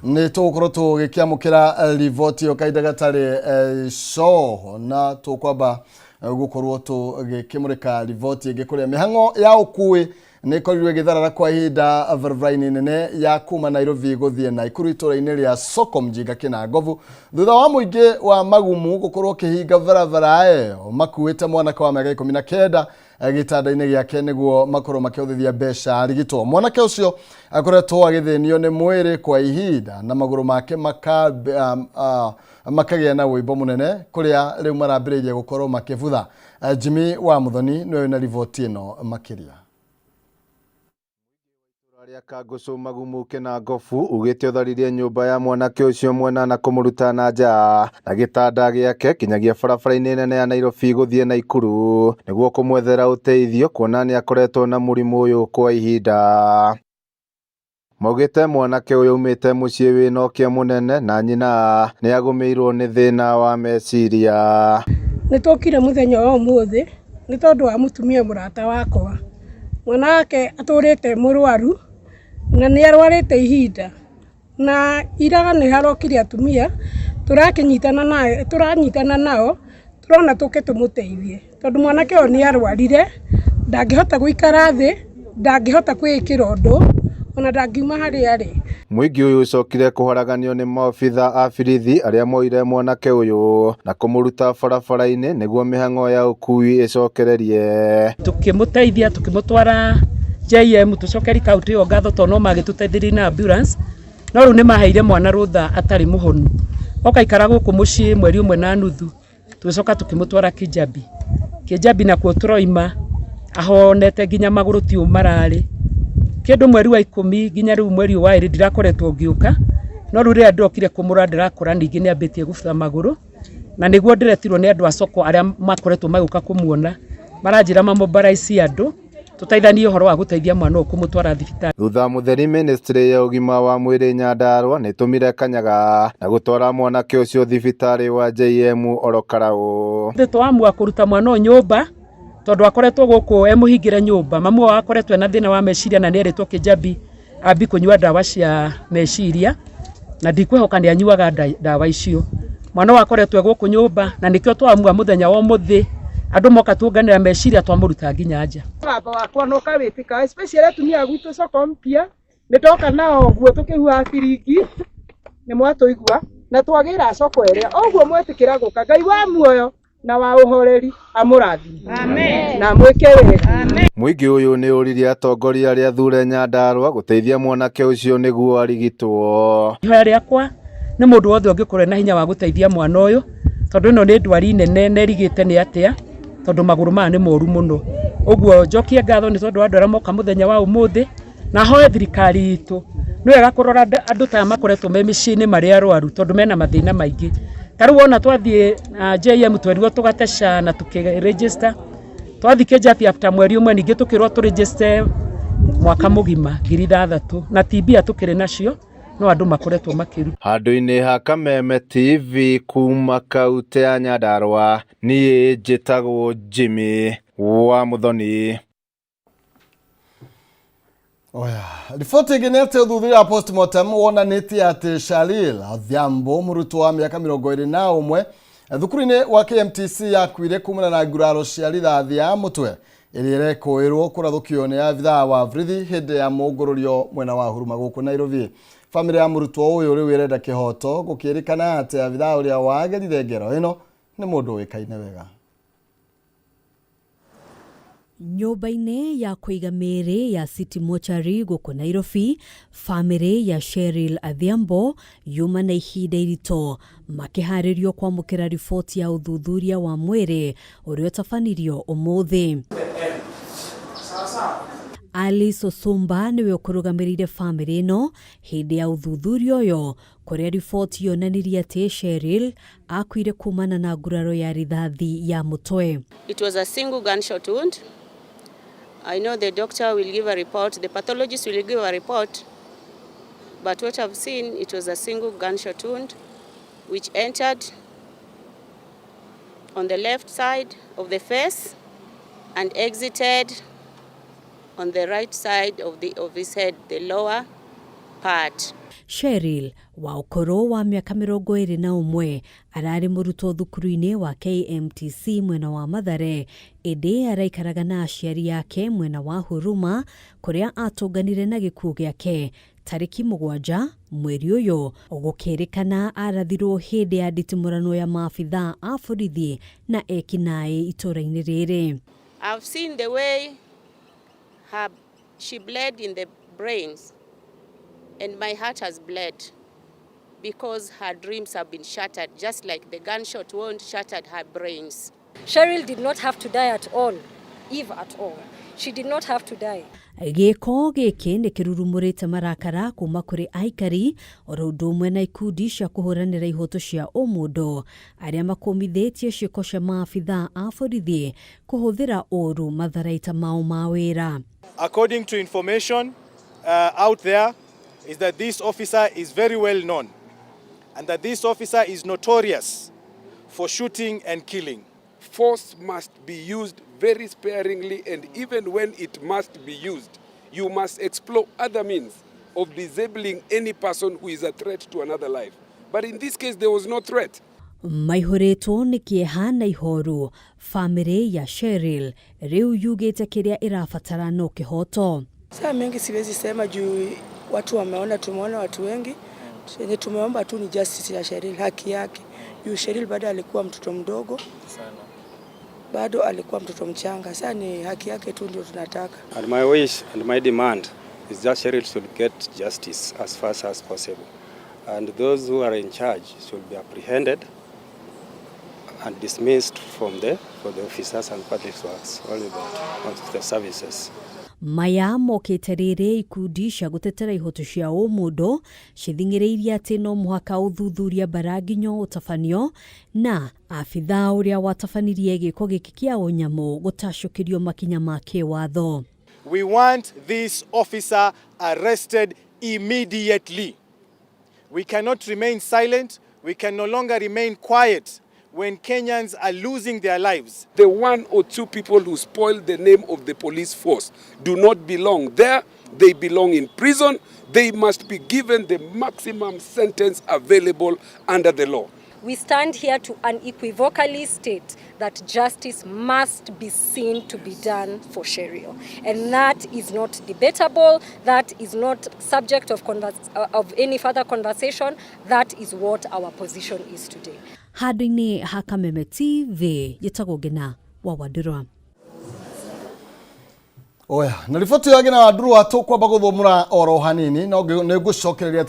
Nĩ tũgũkorwo tũgĩkĩamũkĩra riboti ĩyo kahinda gatarĩ coho, na tũkwamba gũkorwo tũgĩkĩmũrĩka riboti ĩngĩ kũrĩa mĩhang'o ya ũkui nĩ ĩkorirwo ĩgĩtharara kwa ihinda barabara-inĩ nene ya kuma Nairobi gũthiĩ Naikuru itũũra-inĩ rĩa Soko Mjinga Kĩnangobu, thutha wa mũingĩ wa Magumu gũkorwo ũkĩhinga barabara ĩyo makuĩte mwanake wa mĩaka 19 gĩtanda-inĩ gĩake nĩguo makorwo makĩhũthithia mbeca arigitwo. Mwanake ũcio akoretwo agĩthĩnio nĩ mwĩrĩ kwa ihinda na magũrũ make makagĩa na wũimbo mũnene, kũrĩa rĩu marambĩrĩirie gũkorwo makĩbutha. Jimmy wa Muthoni nĩwe wĩna riboti ĩno makĩria. Rĩa Kangũcũ Magumu Kĩnangobu ugĩte ũtharirie nyũmba ya mwanake ũcio mwena na kũmũruta na nja na gĩtanda gĩake kinyagia barabara-inĩ nene ya Nairobi gũthiĩ Naikuru nĩguo kũmwethera ũteithio, kuona nĩ akoretwo na mũrimũ ũyũ kwa ihinda. Maugĩte mwanake ũyũ aumĩte mũciĩ wĩna ũkĩa mũnene na nyina nĩ agũmĩirwo nĩ thĩna wa meciria. Nĩ tũkire mũthenya wa ũmũthĩ nĩ tondũ wa mũtumia mũrata wakwa. Mwana wake atũrĩte mũrwaru na nĩ arwarĩte ihinda, na ira nĩ harokire atumia tũrakĩnyitana nae, tũranyitana nao, tũrona tũke tũmũteithie tondũ mwanake ũyũ nĩ arwarire, ndangĩhota gũikara thĩ, ndangĩhota kwĩĩkĩra ũndũ, ona ndangiuma harĩa arĩ. Mũingĩ ũyũ ũcokire kũharaganio nĩ maobitha a birithi arĩa moire mwanake ũyũ na kũmũruta barabara-inĩ nĩguo mĩhang'o ya ũkui ĩcokererie. Tukĩmũteithia tukĩmũtwara JM, tũcokeri kaunti ĩyo ngatho tondũ no magĩtũteithirie na ambulance, no rĩu nĩ maheire mwana rũtha atarĩ mũhonu, oka ikara gũkũ mũciĩ mweri ũmwe na nuthu, tũgĩcoka tũkĩmũtwara Kijabi. Kijabi nakuo tũroima ahonete nginya magũrũ ti ũũ mararĩ kĩndũ mweri wa 10 nginya rĩu mweri wa 2 ndirakoretwo ngĩũka, no rĩu rĩrĩa ndokire kũmũrora ndĩrakora ningĩ nĩ ambĩtie gũbutha magũrũ, na nĩguo ndĩretirwo nĩ andũ a soko arĩa makoretwo magĩũka kũmuona, maranjĩra mamobilize andũ tũteithanie ũhoro wa gũteithia mwana ũyũ kũmũtwara thibitarĩ. Thutha mũtheri ministry ya ũgima wa mwĩrĩ Nyandarua nĩ ĩtũmire kanyaga na gũtwara mwanake ũcio thibitarĩ wa JM Oro Karau. Ithuĩ twaamua kũruta mwana ũyũ nyũmba tondũ akoretwo gũkũ e mũhingĩre nyũmba. Mamu wao akoretwo ena thĩna wa meciria na nĩ erĩtwo Kĩjabi ambi kũnyua ndawa cia meciria, na ndikwĩhoka nĩ anyuaga ndawa icio. Mwana ũyũ akoretwo e gũkũ nyũmba na nĩkĩo twaamua mũthenya wa ũmũthĩ andũ moka tuonganĩra meciria twamũruta nginya nja. Mũgambo wakwa no ũkawĩtĩka, especially atumia a gwitũ soko mpya, nĩ ndoka nao ũguo tũkĩhuhaga biringi, nĩ mwatũigua na twagĩra soko ĩrĩa ũguo mwetĩkĩra gũka. Ngai wa muoyo na wa ũhoreri amũrathime. Amen. Na amwĩke wega. Mũingĩ ũyũ nĩ ũririe atongoria arĩa athure Nyandarua gũteithia mwanake ũcio nĩguo arigitwo. Ihoya rĩakwa nĩ mũndũ wothe ũngĩkorwo ena hinya wa gũteithia mwana ũyũ, tondũ ĩno nĩ ndwari nene na ĩrigĩte nĩ atĩa, tondũ magũrũ maya nĩ moru mũno. Ũguo njokie ngatho nĩ tondũ wa andũ arĩa moka mũthenya wa ũmũthĩ, na hoe thirikari itũ nĩ wega kũrora andũ ta aya makoretwo me mĩciĩ-inĩ marĩ arwaru, tondũ mena mathĩna maingĩ. Ta rĩu wona twathiĩ JM twerirwo tũgate SHA na tũkĩ register, twathiĩ Kijabi after mweri ũmwe ningĩ tũkĩrwo tũ register mwaka mũgima 6,000, na ti mbia tũkĩrĩ nacio, no andũ makoretwo makĩruta. Handũ-inĩ ha Kameme TV kuma kaunti ya Nyandarua, niĩ njĩtagwo Jimmy wa Muthoni. Oya, riboti ĩngĩ nĩ atĩ ũthuthuria wa postmortem wonanĩtie atĩ Shalil Odhiambo, mũrutwo wa mĩaka 21 thukuru-inĩ wa KMTC, akuire kumana na nguraro cia rithathi ya mũtwe ĩrĩa ĩrekũĩrwo kũrathũkio nĩ abithaa wa borithi hĩndĩ ya mũngũrũrio mwena wa Huruma gũkũ Nairobi. Bamĩrĩ ya mũrutwo ũyũ rĩu ĩrenda kĩhoto, gũkĩrĩkana atĩ abithaa ũrĩa wagerire ngero ĩno nĩ mũndũ ũĩkaine wega. Nyũmba-inĩ ya kũiga mĩĩrĩ ya City Mortuary gũkũ Nairobi, bamĩrĩ ya Cheryl Adhiambo yuma na ihinda iritũ makĩharĩrio kwamũkĩra riboti ya ũthuthuria wa mwĩrĩ ũrĩa ũtabanirio ũmũthĩ. Alice Osumba nĩwe ũkũrũgamĩrĩire bamĩrĩ ĩno hĩndĩ ya ũthuthuria ũyũ kũrĩa riboti yonanirie atĩ Cheryl akuire kumana na nguraro ya rithathi ya mũtwe. It was a single gunshot wound. I know the doctor will give a report, the pathologist will give a report, but what I've seen, it was a single gunshot wound which entered on the left side of the face and exited on the right side of his head, the lower part. Cheryl wa ũkũrũ wa mĩaka 21 ararĩ mũrutwo thukuru-inĩ wa KMTC mwena wa Mathare ĩndĩ araikaraga na aciari ake mwena wa Huruma kũrĩa atũnganire na gĩkuũ gĩake tarĩki 7 mweri ũyũ gũkĩrĩkana arathirwo hĩndĩ ya nditimũrano ya maabithaa a borithi na ekinaĩ itũũra-inĩ rĩrĩ. I've seen the way she bled in the brains, and my heart has bled because her dreams have been shattered, just like the gunshot wound shattered her brains. Cheryl did not have to die at all, if at all. She did not have to die. Gĩko gĩkĩ nĩ kĩrurumũrĩte marakara kuma kũrĩ aikari oro ũndũ ũmwe na ikundi cia kũhũranĩra ihoto cia ũmũndũ arĩa makũmithĩtie ciĩko cia maabithaa a borithi kũhũthĩra ũru matharaita mao ma wĩra. According to information out there is that this officer is very well known and that this officer is notorious for shooting and killing. Force must be used very sparingly, and even when it must be used, you must explore other means of disabling any person who is a threat to another life. But in this case, there was no threat. Maihũrĩtwo nĩ kĩeha na ihoru bamĩrĩ ya Cheryl rĩu yugĩte kĩrĩa ĩrabatara no kĩhoto. Saa mengi siwezi sema juu watu wameona, tumeona watu wengi. Yenye tumeomba tu ni justice ya Cheryl, haki yake. Juu Cheryl bado alikuwa mtoto mdogo sana, bado alikuwa mtoto mchanga. Sasa ni haki yake tu ndio tunataka. And my wish and my demand is that Cheryl should get justice as fast as possible. And those who are in charge should be apprehended and dismissed from the for the officers and public works, all about the services. Maya mokĩte rĩrĩ ikundi cia gũtetera ihoto cia ũmũndũ cithing'ĩrĩirie atĩ no mũhaka ũthuthuria mbaranginyo ũtabanio na abithaa ũrĩa watabanirie gĩko gĩkĩ kĩa ũnyamũ gũtacũkĩrio makinya ma kĩwatho. We want this officer arrested immediately. We cannot remain silent. We can no longer remain quiet when Kenyans are losing their lives. The one or two people who spoiled the name of the police force do not belong there. They belong in prison. They must be given the maximum sentence available under the law. We stand here to unequivocally state that justice must be seen to be done for Cheryl. And that is not debatable. That is not subject of any further conversation. That is what our position is today. Handũ-inĩ ha Kameme TV njĩtagwo Ngina wa Wandũrwa. Oya, na riboti ya Ngina wa Wandũrwa tũkwamba gũthomũra oro hanini no nĩ ngũcokereria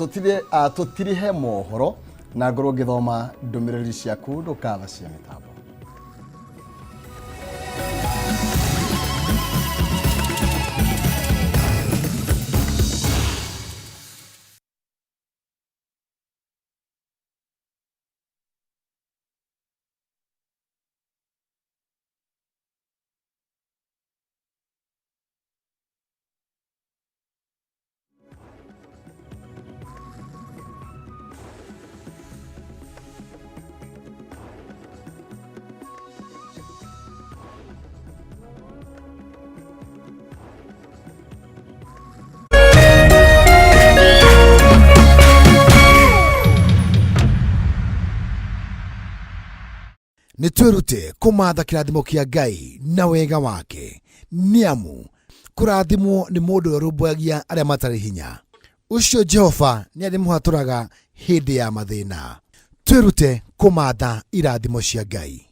tũtirihe mohoro na ngorwo ngĩthoma ndũmĩrĩri ciaku ndũkatha cia mĩtambo. Nĩ twĩrute kũmatha kĩrathimo kĩa Ngai na wega wake nĩ amu kũrathimwo nĩ mũndũ ũrĩa ũrũmbũyagia arĩa matarĩ hinya ũcio Jehova nĩ arĩmũhatũraga hĩndĩ ya mathĩna. Twĩrute kũmatha irathimo cia Ngai.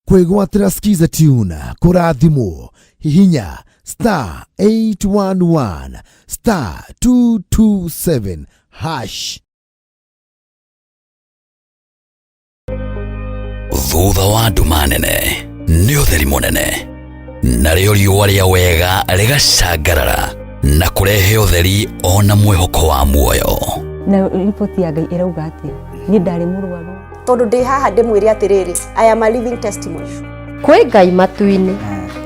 Kwĩgwatĩra Skiza Tune kũrathimwo hihinya star 811 star 227 hash. Thutha wa nduma nene nĩ ũtheri mũnene. Narĩo riũa rĩa wega rĩgacangarara na kũrehe ũtheri ona mwĩhoko wa muoyo. Na riboti ya Ngai ĩrauga atĩa? Niĩ ndarĩ mũrwaru. Tondũ ndĩ haha ndĩmwĩre atĩrĩrĩ, I am a living testimony. Kwĩ Ngai matu-inĩ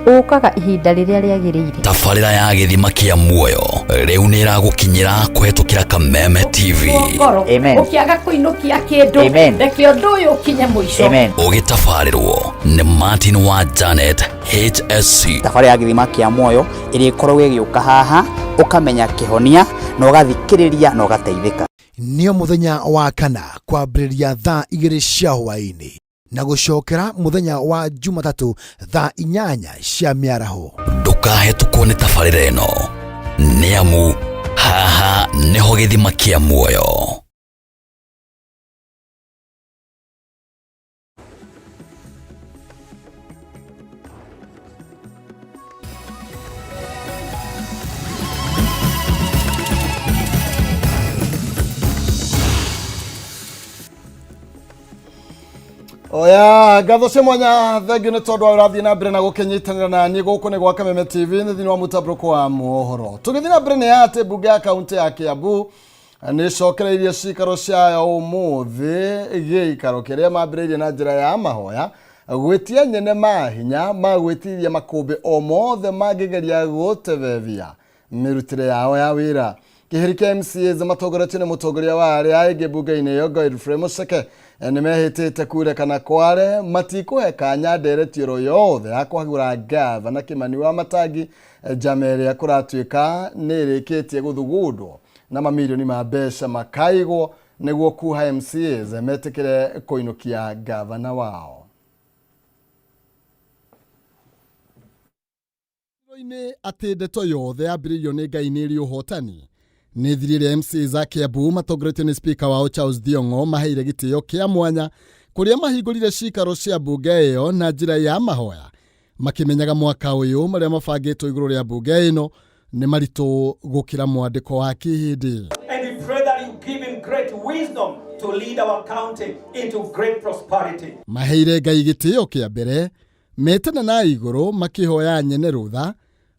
ũkaga ihinda rĩrĩa rĩagĩrĩire. Tabarĩra ya gĩthima kĩa muoyo rĩu nĩ ĩragũkinyĩra kũhetũkĩra Kameme TV. Ngoro ũkĩaga kũinũkia kĩndũ reke ũndũ ũyũ ũkinye mũico. Ũgĩtabarĩrwo nĩ Martin wa Janet HSC. Thabarĩ ya gĩthima kĩa muoyo ĩrĩa ĩkoragwo ĩgĩũka haha ũkamenya kĩhonia na ũgathikĩrĩria na ũgateithĩka. Nĩo mũthenya wa kana kwambĩrĩria thaa 2 cia hwaĩ-inĩ na gũcokera mũthenya wa Jumatatũ thaa 8 cia mĩaraho. Ndũkahetũkwo nĩ tabarĩra ĩno nĩ amu haha nĩho gĩthima kĩa muoyo. Oya ngatho cia mwanya thengiũ nĩ tondũ wa ũrathiĩ na mbere na gũkĩnyitanĩra na niĩ gũkũ nĩ gwa Kameme TV nĩ thĩinĩ wa mũtambũrũko wa mohoro. Tũgĩthiĩ na mbere nĩ atĩ mbunge ya kaunti ya Kiambu nĩ ĩcokereirie cikaro ciayo ũmũthĩ gĩikaro kĩrĩa mambĩrĩirie na njĩra ya mahoya gwĩtia nyene mahinya ma gwĩtiria makũmbĩ o mothe mangĩgeria gũtebebia mĩrutĩre yao ya wĩra. Kĩhĩri kĩa MCAs matongoretio nĩ mũtongoria wa arĩa aingĩ mbunge-inĩ ĩyo Godfrey Mucheke nĩ mehĩtĩte kure kana kware matikũhe kanya ndereti oro yothe ya kũhagũra ngavana Kĩmani wa Matangi njama ĩrĩa kũratuĩka nĩ ĩrĩkĩtie gũthugundwo na mamirioni ma mbeca makaigwo nĩguo kuha MCAs metĩkĩre kũinũkia ngavana wao. Inĩ atĩ ndeto yothe yambĩrĩirio nĩ Ngai nĩ ĩrĩ ũhotani nĩ thiri ĩrĩa MCAs a Kiambu matongoretio nĩ speaker wao Charles Thiong'o maheire gĩtĩo kĩa mwanya kũrĩa mahingũrire cikaro cia mbunge ĩyo na njĩra ya mahoya makĩmenyaga mwaka ũyũ marĩa mabangĩtwo igũrũ rĩa mbunge ĩno nĩ maritũ gũkĩra mwandĩko wa Kĩhĩndĩ. And we pray that you give him great wisdom to lead our county into great prosperity. Maheire Ngai gĩtĩo kĩa mbere metana na igũrũ makĩhoya nyene rũtha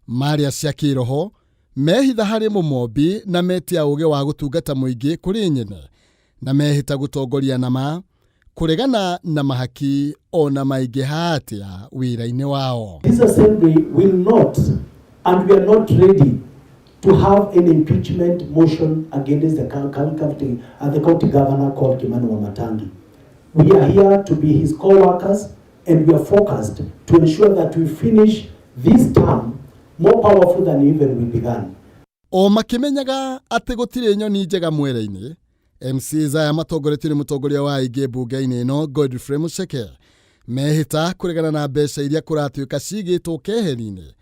marĩa cia kĩroho mehitha harĩ mũmombi na metia ũgĩ wa gũtungata mũingĩ kũrĩ nyene na mehĩta gũtongoria na ma kũregana na mahaki ona maingĩha atĩa wĩra-inĩ wao. This assembly will not, and we are not ready to have an impeachment motion against the county governor called Kimani Wamatangi. We are here to be his co-workers, and we are focused to ensure that we finish this term more powerful than even we began. O makĩmenyaga atĩ gũtirĩ nyoni njega mwere-inĩ, MCAs aya matongoretio nĩ mũtongoria wa aingĩ mbunge-inĩ ĩno Godfrey Mucheke mehĩta kũregana na mbeca iria kũratuĩka cigĩtwo keheri-inĩ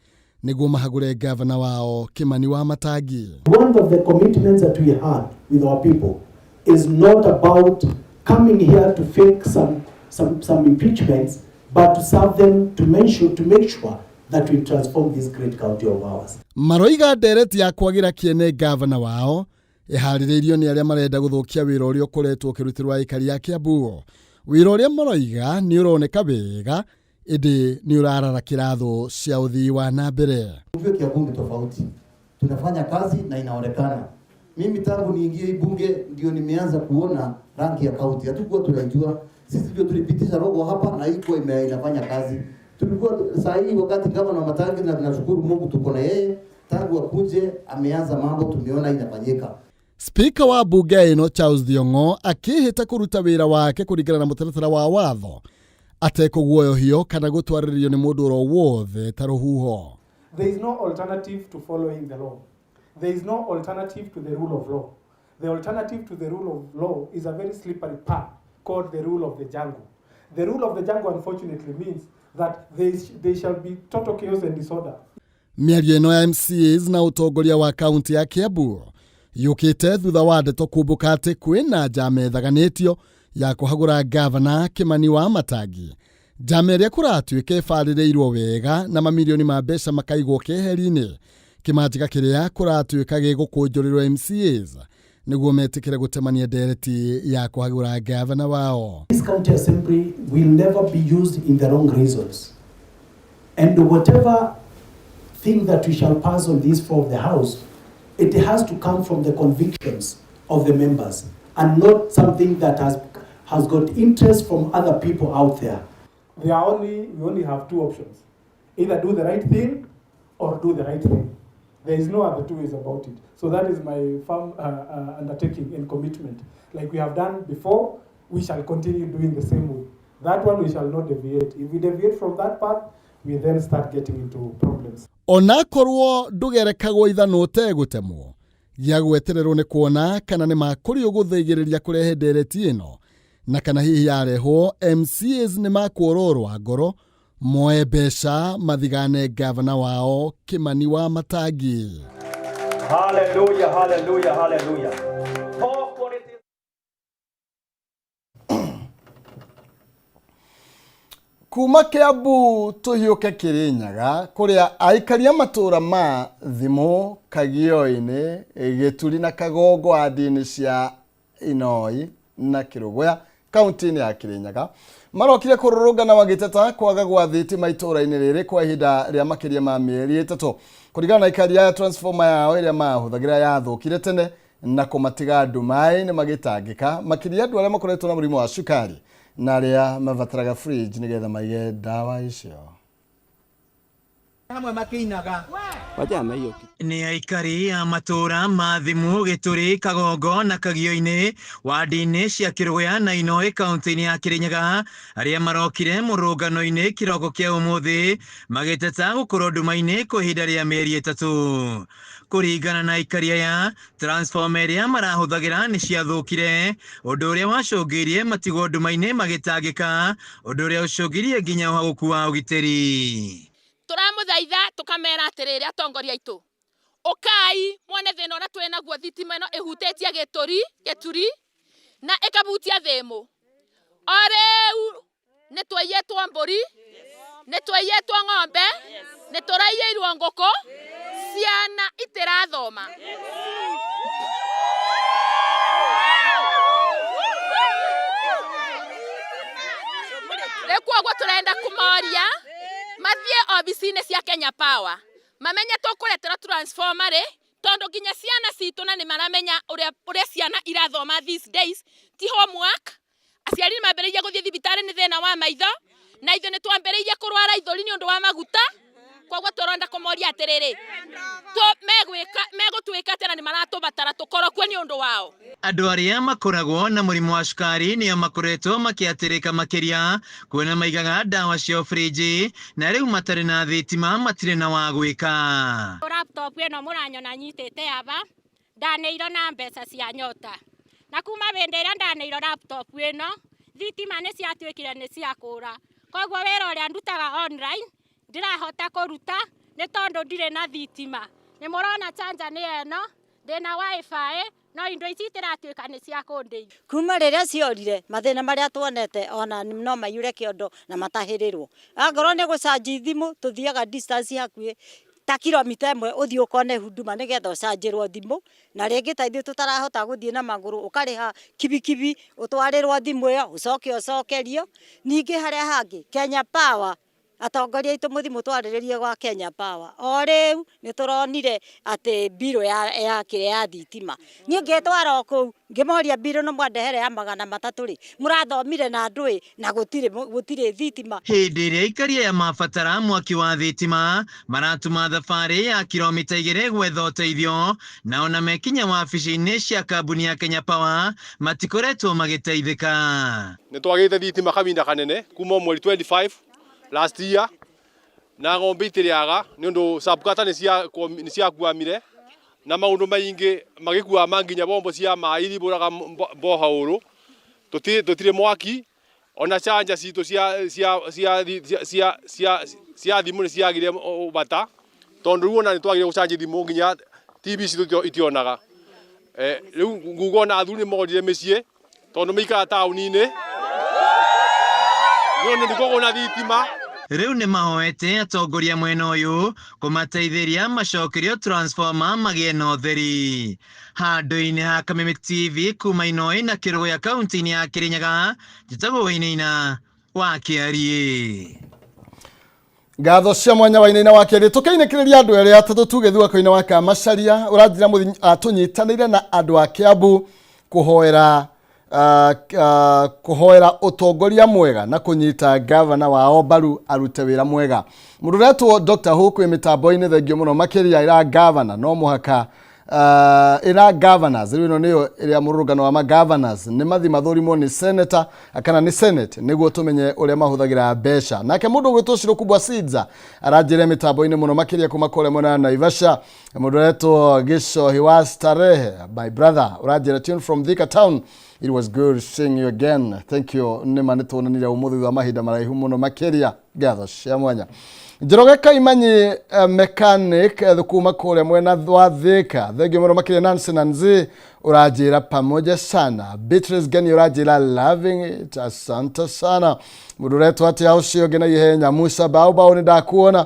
nĩguo mahagũre ngavana wao Kĩmani wa Matangi. One of the commitments that we had with our people is not about coming here to fake some impeachments, but to serve them, to make sure that we transform this great county of ours. Maroiga ndereti ya kwagĩra kĩene ngavana wao ĩharĩrĩirio nĩ arĩa marenda gũthũkia wĩra ũrĩa ũkoretwo ũkĩrutĩrwo aikari a Kiambu. Wĩra ũrĩa maroiga nĩ ũroneka wega ĩndĩ nĩ ũrararakĩra thũ cia ũthii wa na mbere. Ujue Kiambu ni tofauti, tunafanya kazi na inaonekana. Mimi tangu niingie hii bunge ndio nimeanza kuona rangi ya kaunti, hatukuwa tunaijua. Sisi ndio tulipitisha rogo hapa na iko inafanya kazi. Tulikuwa saa hii wakati kama na Matangi, na tunashukuru Mungu tuko na yeye tangu akuje ameanza mambo tumeona inafanyika. Speaker wa bunge ĩno Charles Thiong'o akĩhĩta kũruta wĩra wake kũringana na mũtaratara wa watho atekũguoyohio kana gũtwarĩrio nĩ mũndũ oro wothe ta rũhuho. There is no alternative to following the law. There is no alternative to the rule of law. The alternative to the rule of law is a very slippery path called the rule of the jungle. The rule of the jungle, unfortunately, means that there shall be total chaos and disorder. Mĩario ĩno ya MCAs na ũtongoria wa kaunti ya Kiambu yũkĩte thutha wa ndeto kumbũka atĩ kwĩna njama ĩthaganĩtio ya kũhagũra ngavana Kĩmani wa Matangi, njama ĩrĩa kũratuĩka ĩbarĩrĩirwo wega na mamirioni ma mbeca makaigwo keheri-inĩ kĩmanjĩka kĩrĩa kũratuĩka gĩgũkũnjũrĩrwo MCAs nĩguo metĩkĩre gũtemania ndereti ya kũhagũra ngavana wao. This county assembly will never be used in the wrong reasons. And whatever thing that we shall pass on this floor of the House, it has to come from the convictions of the members and not something that has got interest from other people out there. There are only, we only have two options. Either do the right thing or do the right thing. There is no other two ways about it. So that is my firm undertaking and commitment. Like we have done before, we shall continue doing the same way. That one we shall not deviate. If we deviate from that path, we then start getting into problems. Onakorwo ndũgerekagwo ithanũ ũtegũtemwo gĩa gwetererwo nĩ kuona kana nĩ makũrĩ ũgũthĩgĩrĩria kũrehe ndereti ĩno na kana hihi yarehwo MCAs nĩ makuororwa ngoro moe mbeca mathigane gavana wao Kimani wa Matangi. Hallelujah, hallelujah, hallelujah. Poor quality. Kuma Kiambu tũhiũke Kĩrĩnyaga kũrĩa aikari a matũũra ma Thimũ, Kagio-inĩ, Gĩturi na Kagongo wandi-inĩ cia Inoi na Kĩrũgũya kaunti-inĩ ya Kĩrĩnyaga marokire kũrũrũngana magĩteta kwaga gwa thitima itũũra-inĩ rĩrĩ kwa ihinda rĩa makĩria ma mĩeri 3 kũringana na aikari aya transformer yao ĩrĩa mahũthagĩra yathũkire tene na kũmatiga nduma-inĩ magĩtangĩka makĩria andũ arĩa makoretwo na mũrimũ wa cukari na arĩa mabataraga fridge nĩgetha maige ndawa icio. Hamwe makĩinaga. Nĩ aikari a matũũra ma Thimũ, Gĩtũri, Kagongo na Kagio-inĩ wandi-inĩ cia Kĩrũgũya na Inoi kaunti-inĩ ya Kĩrĩnyaga arĩa marokire mũrũngano-inĩ kĩroko kĩa ũmũthĩ magĩteta gũkorwo nduma-inĩ kwa ihinda rĩa mĩeri 3. Kũringana na aikari aya, transformer ĩrĩa marahũthagĩra nĩ ciathũkire, ũndũ ũrĩa wacũngĩrĩirie matigwo nduma-inĩ magĩtangĩka, ũndũ ũrĩa ũcũngĩrĩirie nginya ũhagũku wa ũgitĩri. Turamuthaitha tukamera atiriri atongoria aitu ukai mwone thina uria twi naguo thitima ino ihutitie gituri gituri na ikabutia thimu o riu ni twaiyetwo mburi ni twaiyetwo ng'ombe ni turaiyeirwo nguku ciana itirathoma. Riu koguo turenda kumoria mathie obici-inĩ cia Kenya Power mamenye tũkũretera transformer rĩ tondu nginya ciana citũ na nĩ maramenya ũrĩa ciana irathoma these days ti homework. Aciari nĩ mambĩrĩirie gũthiĩ thibitarĩ nĩ thĩna wa maitho na ithuĩ nĩ twambĩrĩirie kũrwara ithũri nĩ ũndũ wa maguta. Koguo tũrenda kũmoria atĩrĩrĩ megũtuĩka atĩa na nĩ maratũbatara tũkorwo kuo nĩ ũndũ wao. Andũ arĩa makoragwo na mũrimũ wa cukari nĩo makoretwo makĩatĩrĩka makĩria kuona maigaga ndawa ciao fridge na rĩu matarĩ na thitima matirĩ na wa gwĩka. Laptop ĩno mũranyona nyitĩte aba ndaneirwo na mbeca cia nyota na kuma hĩndĩ ĩrĩa ndaneirwo laptop ĩno thitima nĩ ciatuĩkire nĩ ciakũra koguo wĩra ũrĩa ndutaga online ndirahota kũruta nĩ tondũ ndirĩ na thitima. Nĩ mũrona charger nĩ ĩno ndĩna wifi no indo ici itiratuĩka nĩ cia kũndeithia. Kuma rĩrĩa ciorire mathĩna marĩa tuonete ona no maiyũre kĩondo na matahĩrĩrwo. Angorwo nĩ gũcanji thimũ tũthiaga distance hakuhĩ ta kilomita 1 ũthiĩ ũkone huduma nĩgetha ũcanjĩrwo thimũ na rĩngĩ ta ithuĩ tũtarahota gũthiĩ na magũrũ ũkarĩha kibikibi ũtwarĩrwo thimũ ĩyo ũcoke ũcokerio. Ningĩ harĩa hangĩ Kenya Power atongoria aitũ mũthiĩ mũtwarĩrĩrie gwa Kenya Power o rĩu nĩ tũronire atĩ mbirũ ya kĩrĩa ya thitima niĩ ngĩtwara o kũu ngĩmoria mbirũ no mwandehere ya 300 rĩ mũrathomire na ndũĩ na gũtirĩ thitima. Hĩndĩ ĩrĩa aikari aya mabatara mwaki wa thitima maratuma thabarĩ ya kilomita 2 gwetha ũteithio na ona mekinya wabici-inĩ cia kambuni ya Kenya Power matikoretwo magĩteithĩka. Nĩ twagĩte thitima kahinda kanene kuma mweri 25 last year na ng'ombe itirĩaga nĩ ũndũ subkata nĩ ciakuamire na maũndũ maingĩ magĩkuama nginya bombo cia maĩ iria ibũraga bohaũrũ tũtirĩ mwaki ona chanja citũ cia thimũ nĩ ciagire bata tondũ rĩu ona nĩ twagire gũcanjia thimũ nginya TV citũ itionaga. Rĩu nguga ona athuri nĩ morire mĩciĩ tondũ maikaraga taũni-inĩ nĩ ũndũ ndĩkoragwo na thitima. Rĩu nĩ mahoete atongoria mwena ũyũ kũmateithĩria macokerio transformer magĩe na ũtheri. Handũ-inĩ ha Kameme TV kuma Inoi na Kĩrũgũya kaunti-inĩ ya Kĩrĩnyaga, njĩtagwo Wainaina wa Kĩariĩ. Ngatho cia mwanya wa inaina wa kerĩ tũkĩinĩkĩrĩria andũ erĩ atatũ tuge thwako-inĩ wa Kamacharia ũranjĩra tũnyitanĩire na andũ a Kiambu kũhoera kũhoera ũtongoria mwega na kũnyita gavana wao mbaru arute wĩra mwega. Mũndũ ũretwo Dr. Hope wĩ mĩtambo-inĩ thengio mũno makĩria ĩra gavana no mũhaka ĩra governors rĩu ĩno nĩyo ĩrĩa mũrũrũngano wa ma-governors nĩ mathi mathũrimwo nĩ senator kana nĩ senate nĩguo tũmenye ũrĩa mahũthagĩra mbeca. Nake mũndũ ũgwĩtwo Shiro Kubwa Seeds aranjĩra mĩtambo-inĩ mũno makĩria kuma kũrĩa mwena wa Naivasha. Mũndũ ũretwo Gĩcohi wa Starehe, my brother, ũranjĩra tune from Thika town. It was good seeing you again. Thank you. Nĩ ma nĩ tuonanire ũmũthĩ thutha wa mahinda maraihu mũno makĩria. Ngatho cia mwanya. Njoroge Kaimanyi mechanic kuma kũrĩa mwena wa Thika. Thengiũ mũno makĩria. Nancy Nanzi ũranjĩra pamoja sana. Beatrice Geni ũranjĩra loving it. Asante sana. Mũndũ ũretwo atĩa ũcio ũngĩ na ihenya Musa Baobao nĩ ndakuona.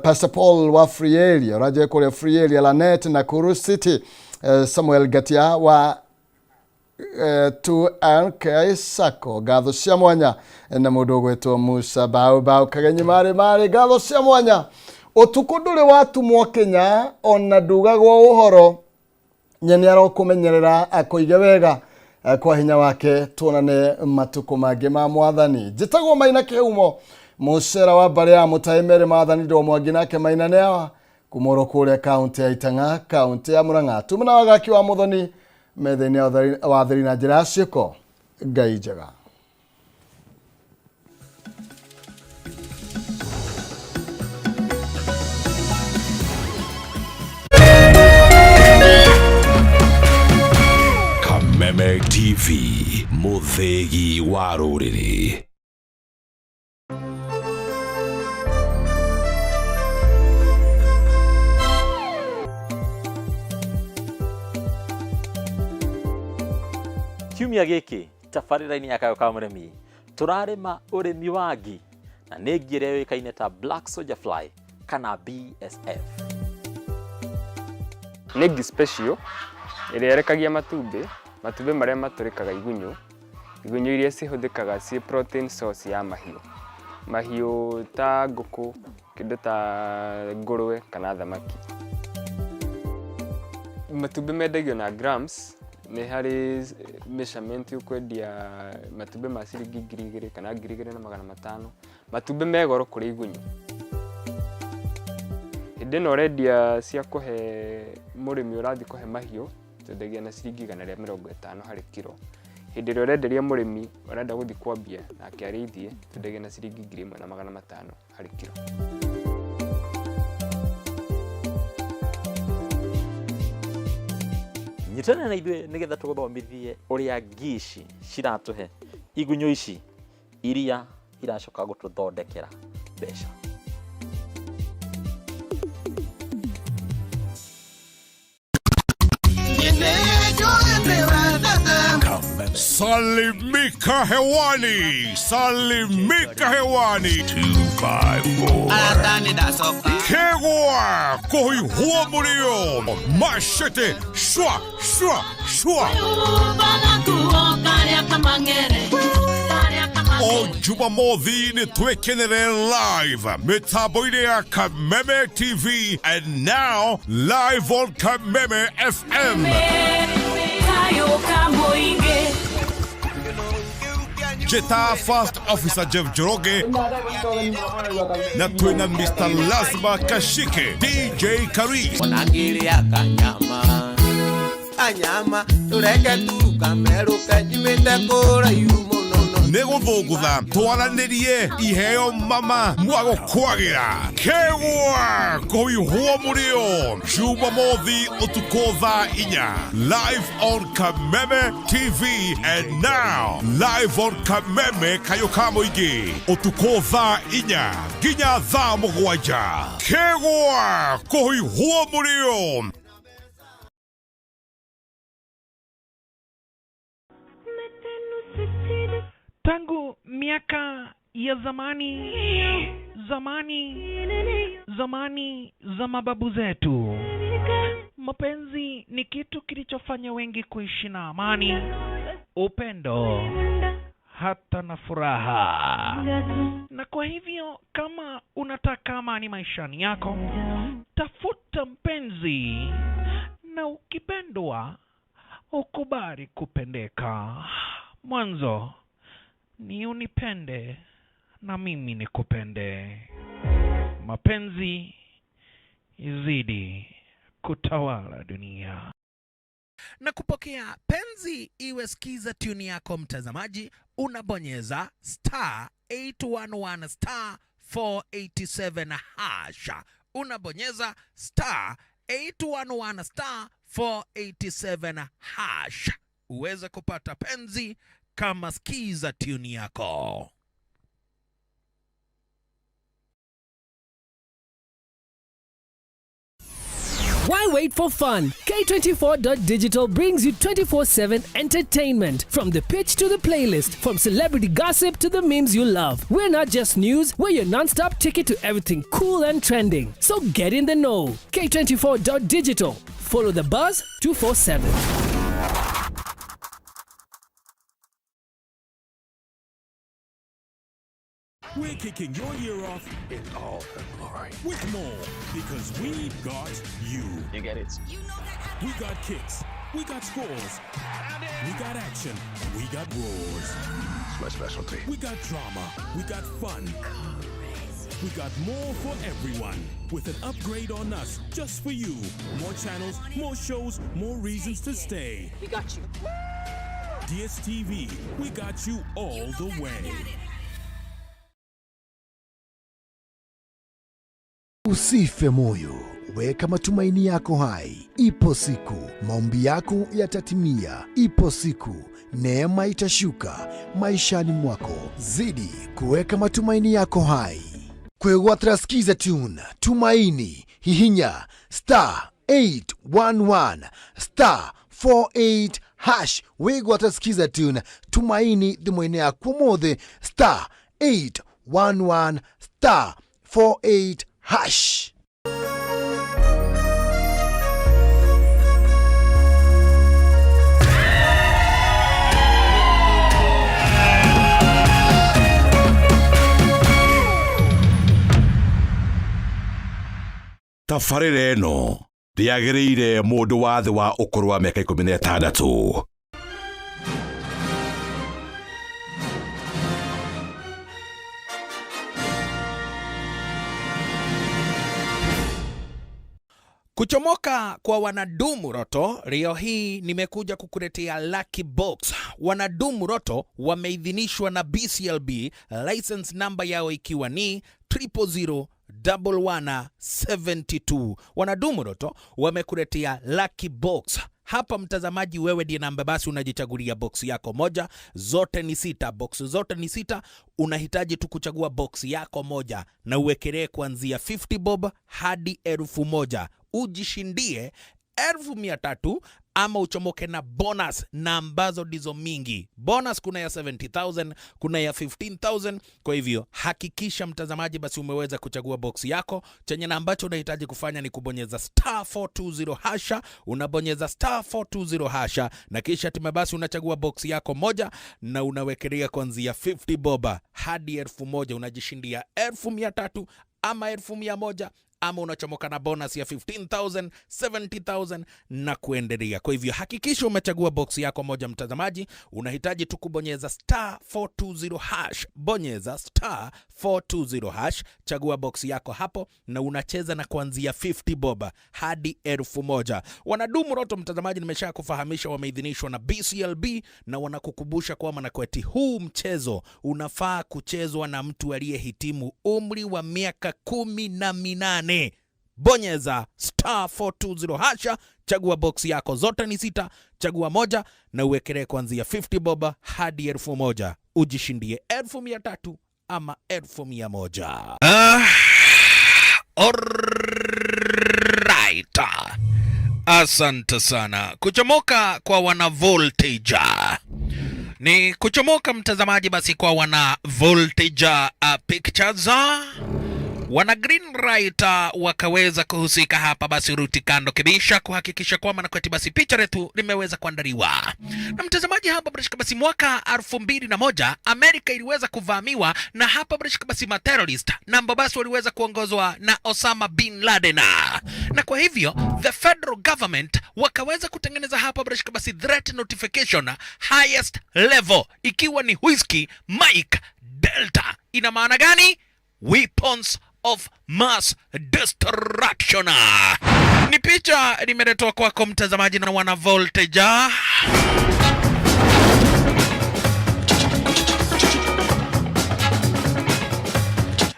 Pastor Paul wa Free Area ũranjĩra kũrĩa Free Area Lanet Nakuru City. Samuel Gatia wa 2NK Sacco ngatho cia mwanya na mũndũ ũgwĩtwo Musa Baobao Kagenyi marĩ marĩ ngatho cia mwanya. Ũtukũ ndũrĩ watumwo Kenya ona ndugagwo ũhoro nyeni arokũmenyerera akũige wega kwa hinya wake tuonane matukũ mangĩ ma mwathani. Njĩtagwo Maina Kĩhumo mũcera wa mbarĩ ya Mũtaĩ Mary Maathani Ndoo Mwangi nake Maina nĩ kumoro kũrĩa kaunti ya Itang'a kaunti ya Murang'a tumana wagaki wa Muthoni metha-inĩ wa theri na njĩra ya ciĩko. Ngai njega. Kameme TV, mũthĩgi wa rũrĩrĩ. Kiumia gĩkĩ tabarĩra-inĩ ya Kayũ ka Mũrĩmi tũrarĩma ũrĩmi wa ngi na nĩ ngi ĩrĩa yũĩkaine ta Black Soldier Fly kana BSF. Nĩ ngi special ĩrĩa ĩrekagia matumbĩ, matumbĩ marĩa matũrĩkaga igunyũ, igunyũ iria cihũthĩkaga ciĩ protein source ya mahiũ. Mahiũ ta ngũkũ, kĩndũ ta ngũrwe kana thamaki. Matumbĩ mendagio na grams, nĩ harĩ measurement ũkwendia matumbĩ ma ciringi 2,000 kana 2,500. Matumbĩ me goro kũrĩ igunyũ. Hĩndĩ ĩno ũrendia cia kũhe mũrĩmi ũrathiĩ kũhe mahiũ, twendagia na ciringi 150 harĩ kiro. Hĩndĩ ĩrĩa ũrenderia mũrĩmi ũrenda gũthiĩ kwambia nake arĩithie, twendagia na ciringi 1,500 harĩ kiro. Nyitana na ithuĩ nĩgetha tũgũthomithie ũrĩa ngi ici ciratũhe igunyũ ici iria iracoka gũtũthondekera mbeca. Salimika hewani, salimika hewani. 254. Kegwa, kohi huo murio. Machete, shwa, shwa, shwa. O Jumamothi nĩ twĩkenere live mĩtambo-inĩ ya Kameme TV and now live on Kameme FM. Jeta First Officer Jeff Njoroge na twina Mr. Lazima Kashike, DJ Karis. Kanyama tureke tukameruke nyumĩte kũraihu mũno. Nĩ gũthũngũtha twaranĩrie iheo mama mwagũkwagĩra kegwa kũihwo mũrĩo Jumamothi ũtukũ thaa 4 live on Kameme TV and now live on Kameme Kayũ ka Mũingĩ ũtukũ thaa 4 nginya thaa 7 kegwa kũihwo mũrĩo. Tangu miaka ya zamani, zamani, zamani za mababu zetu, mapenzi ni kitu kilichofanya wengi kuishi na amani, upendo, hata na furaha. Na kwa hivyo kama unataka amani maishani yako, tafuta mpenzi, na ukipendwa ukubali kupendeka. Mwanzo ni unipende na mimi nikupende. Mapenzi izidi kutawala dunia. Na kupokea penzi iwe skiza tune yako mtazamaji, unabonyeza star 811 star 487 hash. Unabonyeza star 811 star 487 hash uweze kupata penzi kama skiza tune yako. Why wait for fun? K24.digital brings you 24/7 entertainment. From the pitch to the playlist, from celebrity gossip to the memes you love. We're not just news, we're your non-stop ticket to everything cool and trending. So get in the know. K24.digital. Follow the buzz 247. We're kicking your year off in all her glory with more, because we've got you. You get it. We got kicks. We got scores. We got action. We got roars. It's my specialty. We got drama. We got fun. We got more for everyone. With an upgrade on us just for you. More channels, more shows, more reasons to stay. We got you. DSTV, we got you all the way. Usife moyo, weka matumaini yako hai. Ipo siku maombi yako yatatimia. Ipo siku neema itashuka maishani mwako. Zidi kuweka matumaini yako hai. Kwegwatira skiza tune Tumaini, hihinya star 811 star 48 hash. Wigwatira skiza tune Tumaini thimũ-inĩ yaku ũmũthĩ star 811 star 48 hash. Tabarĩra ĩno ndĩagĩrĩire mũndũ wa thĩ wa ũkũrũ wa mĩaka 16. Kuchomoka kwa wanadumu Roto, leo hii nimekuja kukuletea Lucky Box. Wanadumu Roto wameidhinishwa na BCLB, license number yao ikiwa ni 0001172. Wanadumu Roto wamekuletea Lucky Box. Hapa mtazamaji, wewe ndiye namba basi unajichagulia box yako moja, zote ni sita, box zote ni sita. Unahitaji tu kuchagua box yako moja na uwekelee kuanzia 50 bob hadi 1000, ujishindie 300,000 ama uchomoke na bonus, na ambazo ndizo mingi. Bonus kuna ya 70,000, kuna ya 15,000. Kwa hivyo hakikisha mtazamaji basi umeweza kuchagua box yako. Chenye na ambacho unahitaji kufanya ni kubonyeza star 420 hasha, unabonyeza star 420 hasha na kisha hatimaye basi unachagua box yako moja na unawekelea kuanzia 50 boba hadi 1000, unajishindia 300,000 ama 100,000 ama unachomoka na bonus ya 15,000, 70,000 na kuendelea. Kwa hivyo hakikisha umechagua box yako moja mtazamaji. Unahitaji tu kubonyeza star 420 hash. Bonyeza star 420 hash, chagua box yako hapo na unacheza na kuanzia 50 boba hadi 1000. Wanadumu Roto mtazamaji, nimesha kufahamisha wameidhinishwa na BCLB na wanakukumbusha kwamba na kweti huu mchezo unafaa kuchezwa na mtu aliyehitimu umri wa miaka 18. Bonyeza star 420 hasha, chagua box yako, zote ni sita, chagua moja na uwekelee kuanzia 50 boba hadi 1000, ujishindie 300,000 ama 100,000. Alright. Asante sana. Kuchomoka kwa wana Voltage ni kuchomoka mtazamaji, basi kwa wana Voltage Pictures Wana Green Right wakaweza kuhusika hapa basi ruti kando kibisha kuhakikisha kwamba na kweti basi picha letu limeweza kuandaliwa. Na mtazamaji, hapa bila shaka basi mwaka 2001 Amerika iliweza kuvamiwa na hapa bila shaka basi materrorist na ambao basi waliweza kuongozwa na Osama bin Laden, na kwa hivyo the federal government wakaweza kutengeneza hapa bila shaka basi threat notification highest level, ikiwa ni Whiskey Mike Delta. Ina maana gani? Weapons of mass destruction. Ni picha limeletwa kwako mtazamaji na wana Voltage.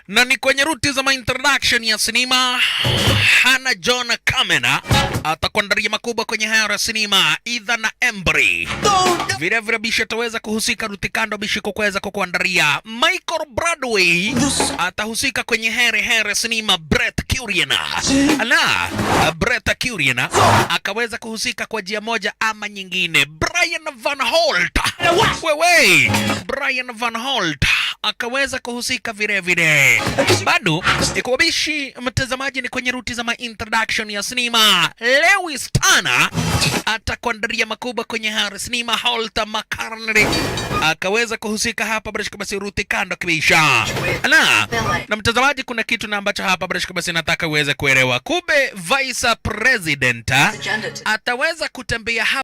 Na ni kwenye ruti za introduction ya sinema. Hana John Kamena atakuandalia makubwa kwenye haya ya sinema Ethan na Embry. Vile vile bishi ataweza kuhusika ruti kando bishi kukuweza kukuandalia Michael Bradway atahusika kwenye here here sinema Brett Curien. Na Brett Curien akaweza kuhusika kwa njia moja ama nyingine. Brian Van Holt, wewe Brian Van Holt akaweza kuhusika vile vile. Bado ikuwabishi mtazamaji, ni kwenye ruti za introduction ya sinema. Lewis Tanner atakuandalia makubwa kwenye hari sinema. Holt McCarney akaweza kuhusika hapa bila basi ruti kando kibisha. Na mtazamaji, kuna kitu na ambacho hapa bila basi nataka uweze kuelewa. Kube Vice President ataweza kutembea hapa